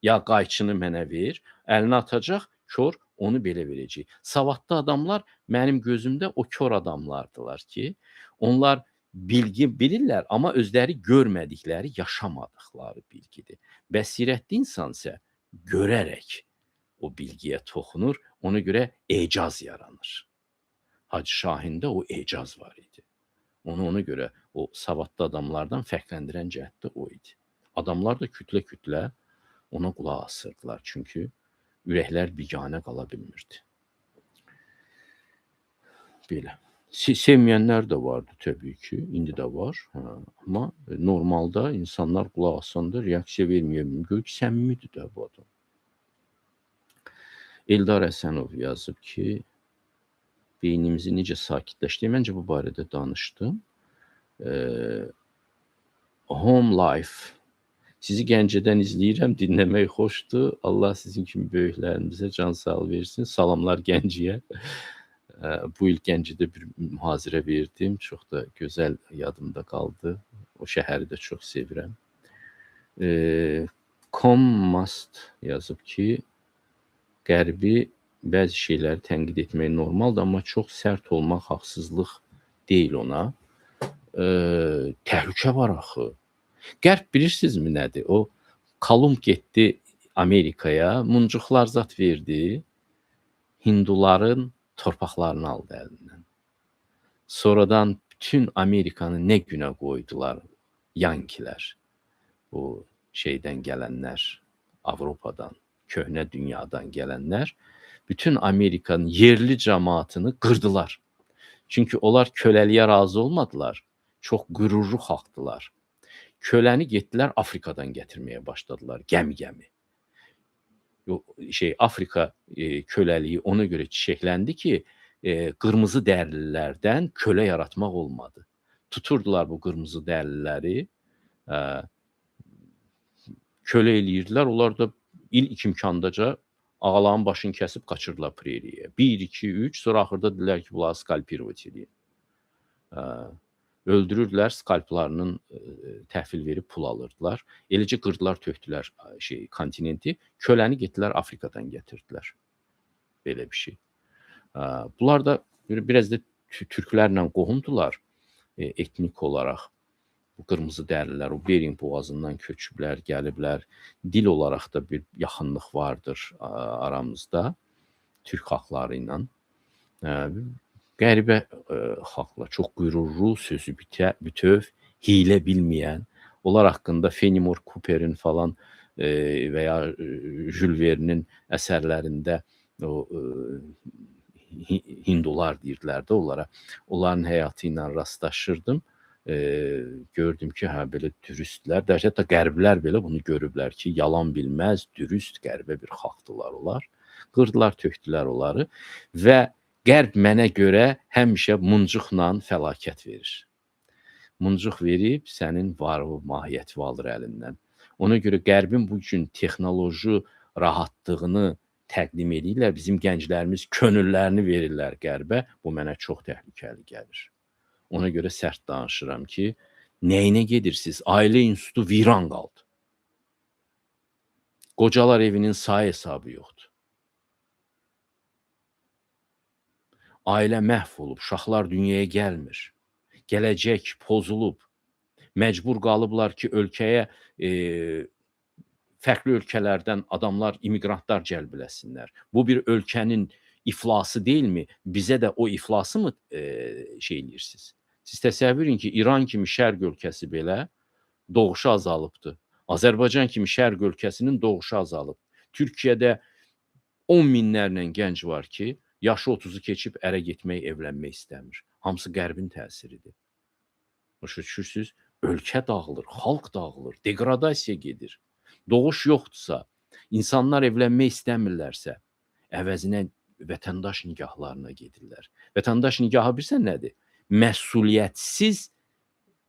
Ya qayçını mənə ver, əlinə atacaq, kor onu belə verəcək. Savadlı adamlar mənim gözümdə o kor adamlardılar ki, onlar bilgi bilirlər, amma özləri görmədikləri, yaşamadıqları bilgidir. Bəsirətli insan isə görərək o bilgiyə toxunur, ona görə ecaz yaranır. Hacı Şahində o ecaz var idi. Onu ona görə o savadlı adamlardan fərqləndirən cəhət də o idi. Adamlar da kütlə-kütlə ona qulaq asırdılar. Çünki ürəklər biganə qala bilmirdi. Belə. Sevməyənlər də vardı təbii ki, indi də var. Hə, amma normalda insanlar qulaq asanda reaksiya verməyə bilmir. Gör ki, səmimidir də bu adam. Eldar Həsənov yazıb ki, beynimizi necə sakitləşdirək? Məncə bu barədə danışdım. Home Life. Sizi Gəncədən izləyirəm, dinləmək xoşdur. Allah sizin kimi böyüklərimizə can sağlığı versin. Salamlar Gəncəyə. Bu il Gəncədə bir mühazirə verdim. Çox da gözəl yadımda qaldı. O şəhəri də çox sevirəm. Commast yazıb ki, Qərbi bəzi şeyləri tənqid etmək normaldır, amma çox sərt olmaq haqsızlıq deyil ona. Təhlükə var axı. Qərb bilirsinizmi nədir? O Kolumb getdi Amerikaya, muncuqlar zat verdi, hinduların torpaqlarını aldı əlindən. Sonradan bütün Amerikanı nə günə qoydular Yankilər. Bu şeydən gələnlər, Avropadan, köhnə dünyadan gələnlər bütün Amerikanın yerli cəmaatını qırdılar. Çünki onlar köləliyə razı olmadılar. Çox qürurlu xalqdılar. Köləni getdilər Afrikadan gətirməyə başladılar, gəmi-gəmi. Afrika köləliyi ona görə çiçəkləndi ki, qırmızı dərililərdən kölə yaratmaq olmadı. Tuturdular bu qırmızı dərililəri, kölə eləyirdilər. Onlar da ilk imkandaca ağaların başını kəsib qaçırdılar preriyə. 1, 2, 3, sonra axırda dedilər ki, bunları skalpirovat eləyin. Öldürürdülər, skalplarının təhvil verib pul alırdılar. Eləcə qırdılar, tökdülər kontinenti. Köləni getdilər Afrikadan gətirdilər. Belə bir şey. Bunlar da biraz da türklərlə qohumdular etnik olaraq. Bu qırmızı dərlilər, o Bering boğazından köçüblər, gəliblər. Dil olaraq da bir yaxınlıq vardır aramızda türk xalqları ilə. Qəribə xalqlar, çox qürurlu, sözü bütöv, hiylə bilməyən, onlar haqqında Fenimore Cooper'in falan və ya Jules Verne'in əsərlərində o hindular deyirdilər də onlara. Onların həyatı ilə rastlaşırdım. Gördüm ki, hə, belə dürüstlər, hətta qərblər belə bunu görüblər ki, yalan bilməz, dürüst, qəribə bir xalqdılar onlar. Qırdılar, tökdülər onları və Qərb mənə görə həmişə muncuqla fəlakət verir. Muncuq verib sənin varı, mahiyyəti alır əlindən. Ona görə Qərbin bu gün texnoloji rahatlığını təqdim edirlər. Bizim gənclərimiz könüllərini verirlər Qərbə. Bu mənə çox təhlükəli gəlir. Ona görə sərt danışıram ki, nəyinə gedirsiniz? Ailə institutu viran qaldı. Qocalar evinin sayı hesabı yoxdur. Ailə məhv olub, uşaqlar dünyaya gəlmir. Gələcək pozulub. Məcbur qalıblar ki, ölkəyə fərqli ölkələrdən adamlar, immiqrantlar cəlb eləsinlər. Bu bir ölkənin iflası deyilmi? Bizə də o iflası mı şey eləyirsiniz? Siz təsəvvür edin ki, İran kimi şərq ölkəsi belə doğuşu azalıbdır. Azərbaycan kimi şərq ölkəsinin doğuşu azalıb. Türkiyədə 10 minlərlə gənc var ki, yaşı 30-u keçib ərə getmək, evlənmək istəmir. Hamısı qərbin təsiridir. Başa düşürsünüz? Ölkə dağılır, xalq dağılır, deqradasiya gedir. Doğuş yoxdursa, insanlar evlənmək istəmirlərsə, əvəzinə vətəndaş nikahlarına gedirlər. Vətəndaş nikahı bilirsən nədir? Məsuliyyətsiz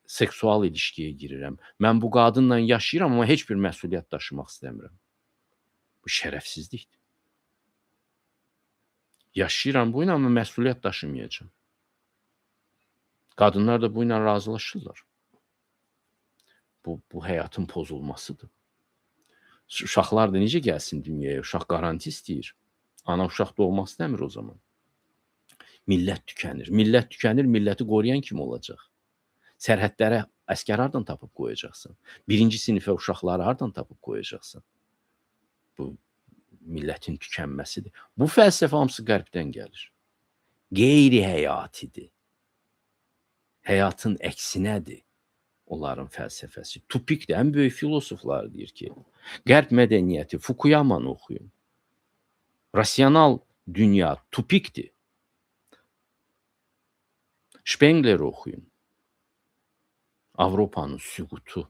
seksual ilişkiyə girirəm. Mən bu qadınla yaşayıram, amma heç bir məsuliyyət daşımaq istəmirəm. Bu şərəfsizlikdir. Yaşayıram bu ilə, amma məsuliyyət daşımayacağam. Qadınlar da bu ilə razılaşırlar. Bu həyatın pozulmasıdır. Uşaqlar da necə gəlsin dünyaya? Uşaq qaranti istəyir. Ana uşaq doğmaq istəmir o zaman. Millət tükənir. Millət tükənir, milləti qoruyan kim olacaq? Sərhədlərə əskər hardan tapıb qoyacaqsan? Birinci sinifə uşaqları hardan tapıb qoyacaqsan? Bu millətin tükənməsidir. Bu fəlsəfə hamısı qərbdən gəlir. Qeyri-həyatidir. Həyatın əksinədir onların fəlsəfəsi. Tupikdir. Ən böyük filosoflar deyir ki, Qərb mədəniyyəti, Fukuyamanı oxuyun. Rasional dünya tupikdir. Spengler'i oxuyun. Avropanın süqutu.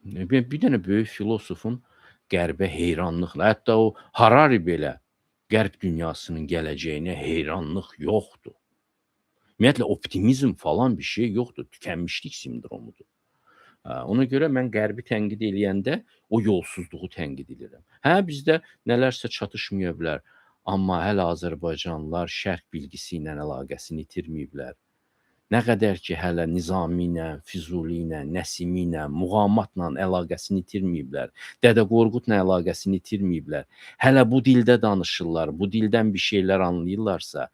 Bir dənə böyük filosofun qərbə heyranlıqla, hətta o Harari belə qərb dünyasının gələcəyinə heyranlıq yoxdur. Ümumiyyətlə, optimizm falan bir şey yoxdur. Tükənmişlik sindromudur. Ona görə mən qərbi tənqid eləyəndə o yolsuzluğu tənqid edirəm. Hə, bizdə nələrsə çatışmaya bilər, amma hələ Azərbaycanlılar şərq bilgisi ilə əlaqəsini itirməyiblər. Nə qədər ki, hələ Nizami ilə, Füzuli ilə, Nəsimi ilə, Muğamatla əlaqəsini itirməyiblər, Dədə Qorqudla əlaqəsini itirməyiblər, hələ bu dildə danışırlar, bu dildən bir şeylər anlayırlarsa,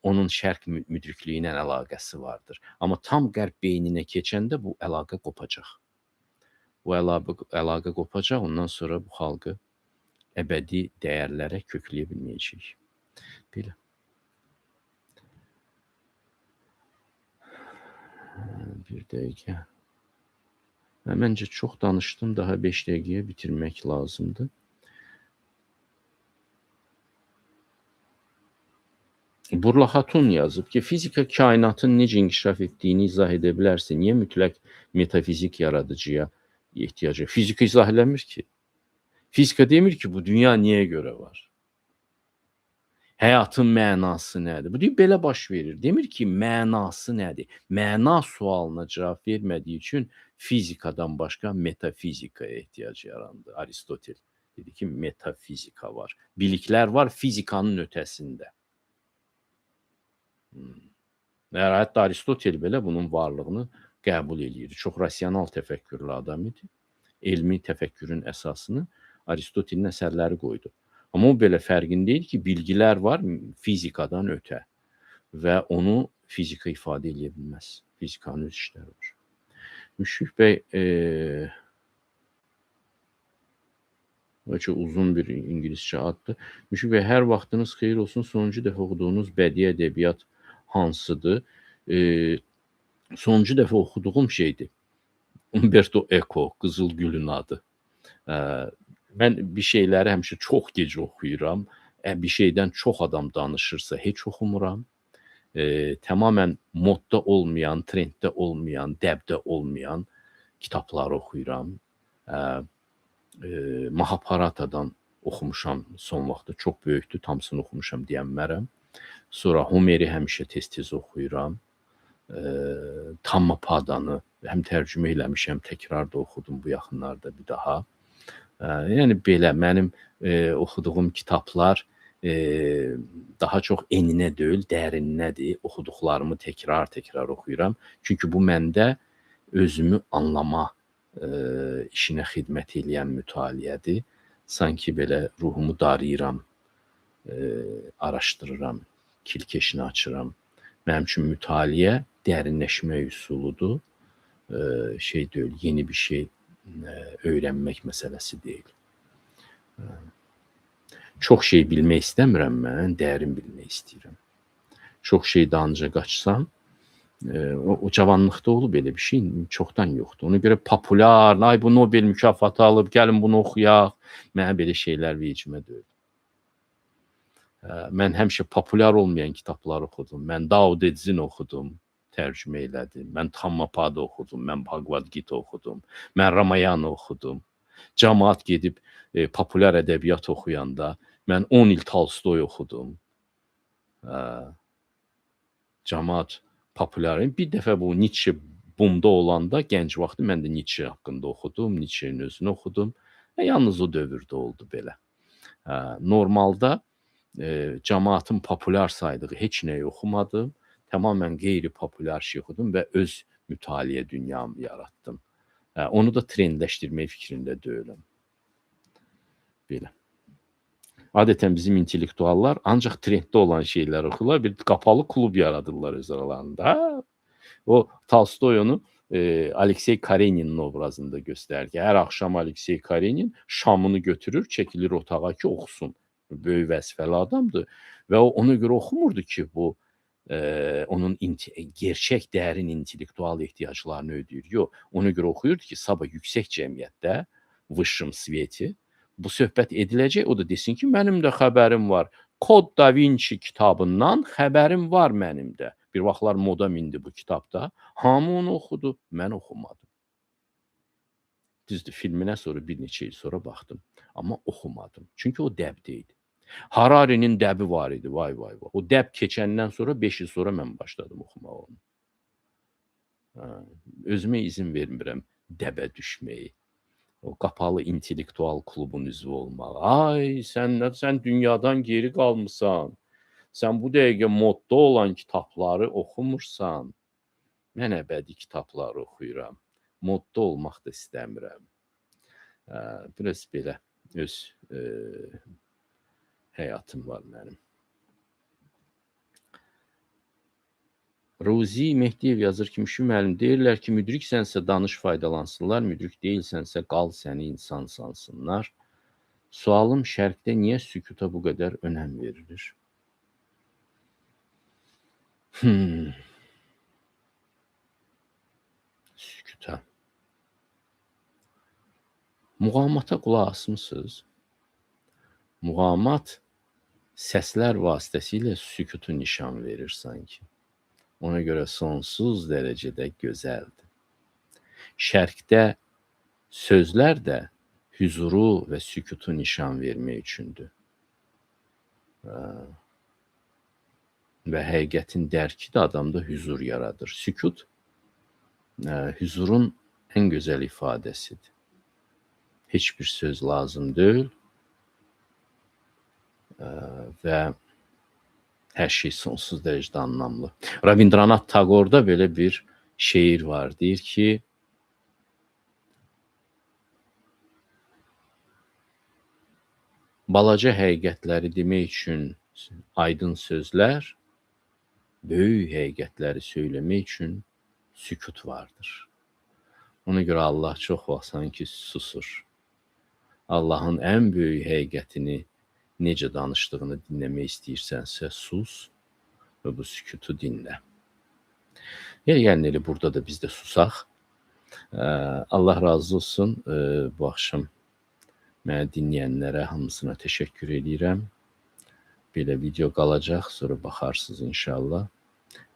Onun şərq müdrikliyi ilə əlaqəsi vardır. Amma tam qərb beyninə keçəndə bu əlaqə qopacaq. Bu əlaqə qopacaq, ondan sonra bu xalqı əbədi dəyərlərə kökləyə bilməyəcəyik. Belə. Bir dəqiqə. Məncə çox danışdım, daha 5 dəqiqəyə bitirmək lazımdır. Burla Xatun yazıb ki, fizika kainatın necə inkişaf etdiyini izah edə bilərsə, niyə mütləq metafizik yaradıcıya ehtiyacı? Fizika izah eləmir ki. Fizika demir ki, bu dünya niyə görə var? Həyatın mənası nədir? Bu deyir, belə baş verir. Demir ki, mənası nədir? Məna sualına cavab vermədiyi üçün fizikadan başqa metafizikaya ehtiyac yarandı. Aristotel dedi ki, metafizika var. Biliklər var fizikanın ötəsində. Hətta Aristotel belə bunun varlığını qəbul eləyirdi. Çox rasional təfəkkürlü adam idi. Elmi təfəkkürün əsasını Aristotelin əsərləri qoydu. Amma o belə fərqində idi ki, bilgilər var fizikadan ötə və onu fizika ifadə eləyə bilməz. Fizikanın öz işləri var. Müşfiq bəy, çox uzun bir ingiliscə addır. Müşfiq bəy, hər vaxtınız xeyir olsun. Sonuncu dəfə oxuduğunuz bədii ədəbiyyat hansıdır? Sonuncu dəfə oxuduğum şeydir. Umberto Eco, Qızıl Gülün adı. Mən bir şeyləri həmişə çox gec oxuyuram. Bir şeydən çox adam danışırsa heç oxumuram. Tamamilə modda olmayan, trenddə olmayan, dəbdə olmayan kitabları oxuyuram. Mahabharatadan oxumuşam son vaxtda. Çox böyükdür, tamısını oxumuşam deyənmərəm. Sonra Homeri həmişə tez-tez oxuyuram. Dhammapadanı həm tərcümə eləmişəm, təkrar da oxudum bu yaxınlarda bir daha. Yəni belə mənim oxuduğum kitablar daha çox eninə deyil, dərininədir. Oxuduqlarımı təkrar-təkrar oxuyuram. Çünki bu məndə özümü anlama işinə xidmət eləyən mütaliədir. Sanki belə ruhumu darıyıram, araşdırıram, kilkeşini açıram. Mənim üçün mütaliə dərinləşmək üsuludur. Şey deyil, yeni bir şey öyrənmək məsələsi deyil. Çox şey bilmək istəmirəm mən, dərin bilmək istəyirəm. Çox şey dalınca qaçsam, o cavanlıqda olub elə bir şey çoxdan yoxdur. Ona görə populyar, ay bu Nobel mükafatı alıb, gəlin bunu oxuyaq. Mənə belə şeylər vecimə deyil. Mən həmişə populyar olmayan kitablar oxudum. Mən Dao De Jing oxudum, tərcümə elədim. Mən Dhammapada oxudum, mən Bhagavad Gita oxudum, mən Ramayana oxudum. Camaat gedib populyar ədəbiyyat oxuyanda mən 10 il Tolstoy oxudum. Camaat populyar. Bir dəfə bu Nietzsche bumda olanda gənc vaxtı mən də Nietzsche haqqında oxudum, Nietzsche'nin özünü oxudum. Yalnız o dövrdə oldu belə. Normalda camaatın populyar saydığı heç nəyi oxumadım. Tamamilə qeyri-populyar şey oxudum və öz mütaliə dünyamı yaratdım. Onu da trendləşdirmək fikrində deyiləm. Belə. Adətən bizim intellektuallar ancaq trenddə olan şeylər oxuyurlar. Bir qapalı klub yaradırlar öz aralarında. O Tolstoy onu Aleksey Kareninin obrazında göstərir ki, hər axşam Aleksey Karenin şamını götürür, çəkilir otağa ki, oxusun. Böyük vəzifəli adamdır və o ona görə oxumurdu ki, bu onun gerçək dərin intellektual ehtiyaclarını ödəyir. Yox, ona görə oxuyurdu ki, sabah yüksək cəmiyyətdə, vışşım sveti bu söhbət ediləcək, o da desin ki, mənim də xəbərim var. Kod Da Vinci kitabından xəbərim var mənim də. Bir vaxtlar moda mindi bu kitabda. Hamı onu oxudu, mən oxumadım. Düzdür, filminə sonra bir neçə il sonra baxdım. Amma oxumadım. Çünki o dəbdə idi. Harari'nin dəbi var idi, vay vay vay. O dəb keçəndən sonra 5 il sonra mən başladım oxumağa onu. Özümə izin vermirəm dəbə düşməyi. O qapalı intellektual klubun üzvü olmağa. Ay, sən dünyadan geri qalmısan. Sən bu dəqiqə modda olan kitabları oxumursan. Mən əbədi kitabları oxuyuram. Modda olmaq da istəmirəm. Biraz belə öz həyatım var mənim. Ruzi Mehdiyev yazır ki, Müşfi müəllim, deyirlər ki, müdriksənsə danış faydalansınlar, müdrik deyilsənsə qal səni insan sansınlar. Sualım, şərqdə niyə sükuta bu qədər önəm verilir? Sükuta. Muğamata qulaq asmısınız? Muğamat səslər vasitəsilə sükutu nişan verir sanki. Ona görə sonsuz dərəcədə gözəldir. Şərqdə sözlər də hüzuru və sükutu nişan vermək üçündür. Və həqiqətin dərki də adamda hüzur yaradır. Sükut hüzurun ən gözəl ifadəsidir. Heç bir söz lazım deyil və hər şey sonsuz dərəcədə anlamlı. Rabindranath Tagorda belə bir şeir var. Deyir ki, balaca həqiqətləri demək üçün aydın sözlər, böyük həqiqətləri söyləmək üçün sükut vardır. Ona görə Allah çox vaxt sanki susur. Allahın ən böyük həqiqətini necə danışdığını dinləmək istəyirsənsə, sus və bu sükutu dinlə. Gəlin elə burada da biz də susaq. Allah razı olsun. Bu axşam mənə dinləyənlərə hamısına təşəkkür edirəm. Belə video qalacaq, sonra baxarsınız inşallah.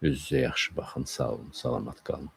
Özünüzə yaxşı baxın, sağ olun, salamat qalın.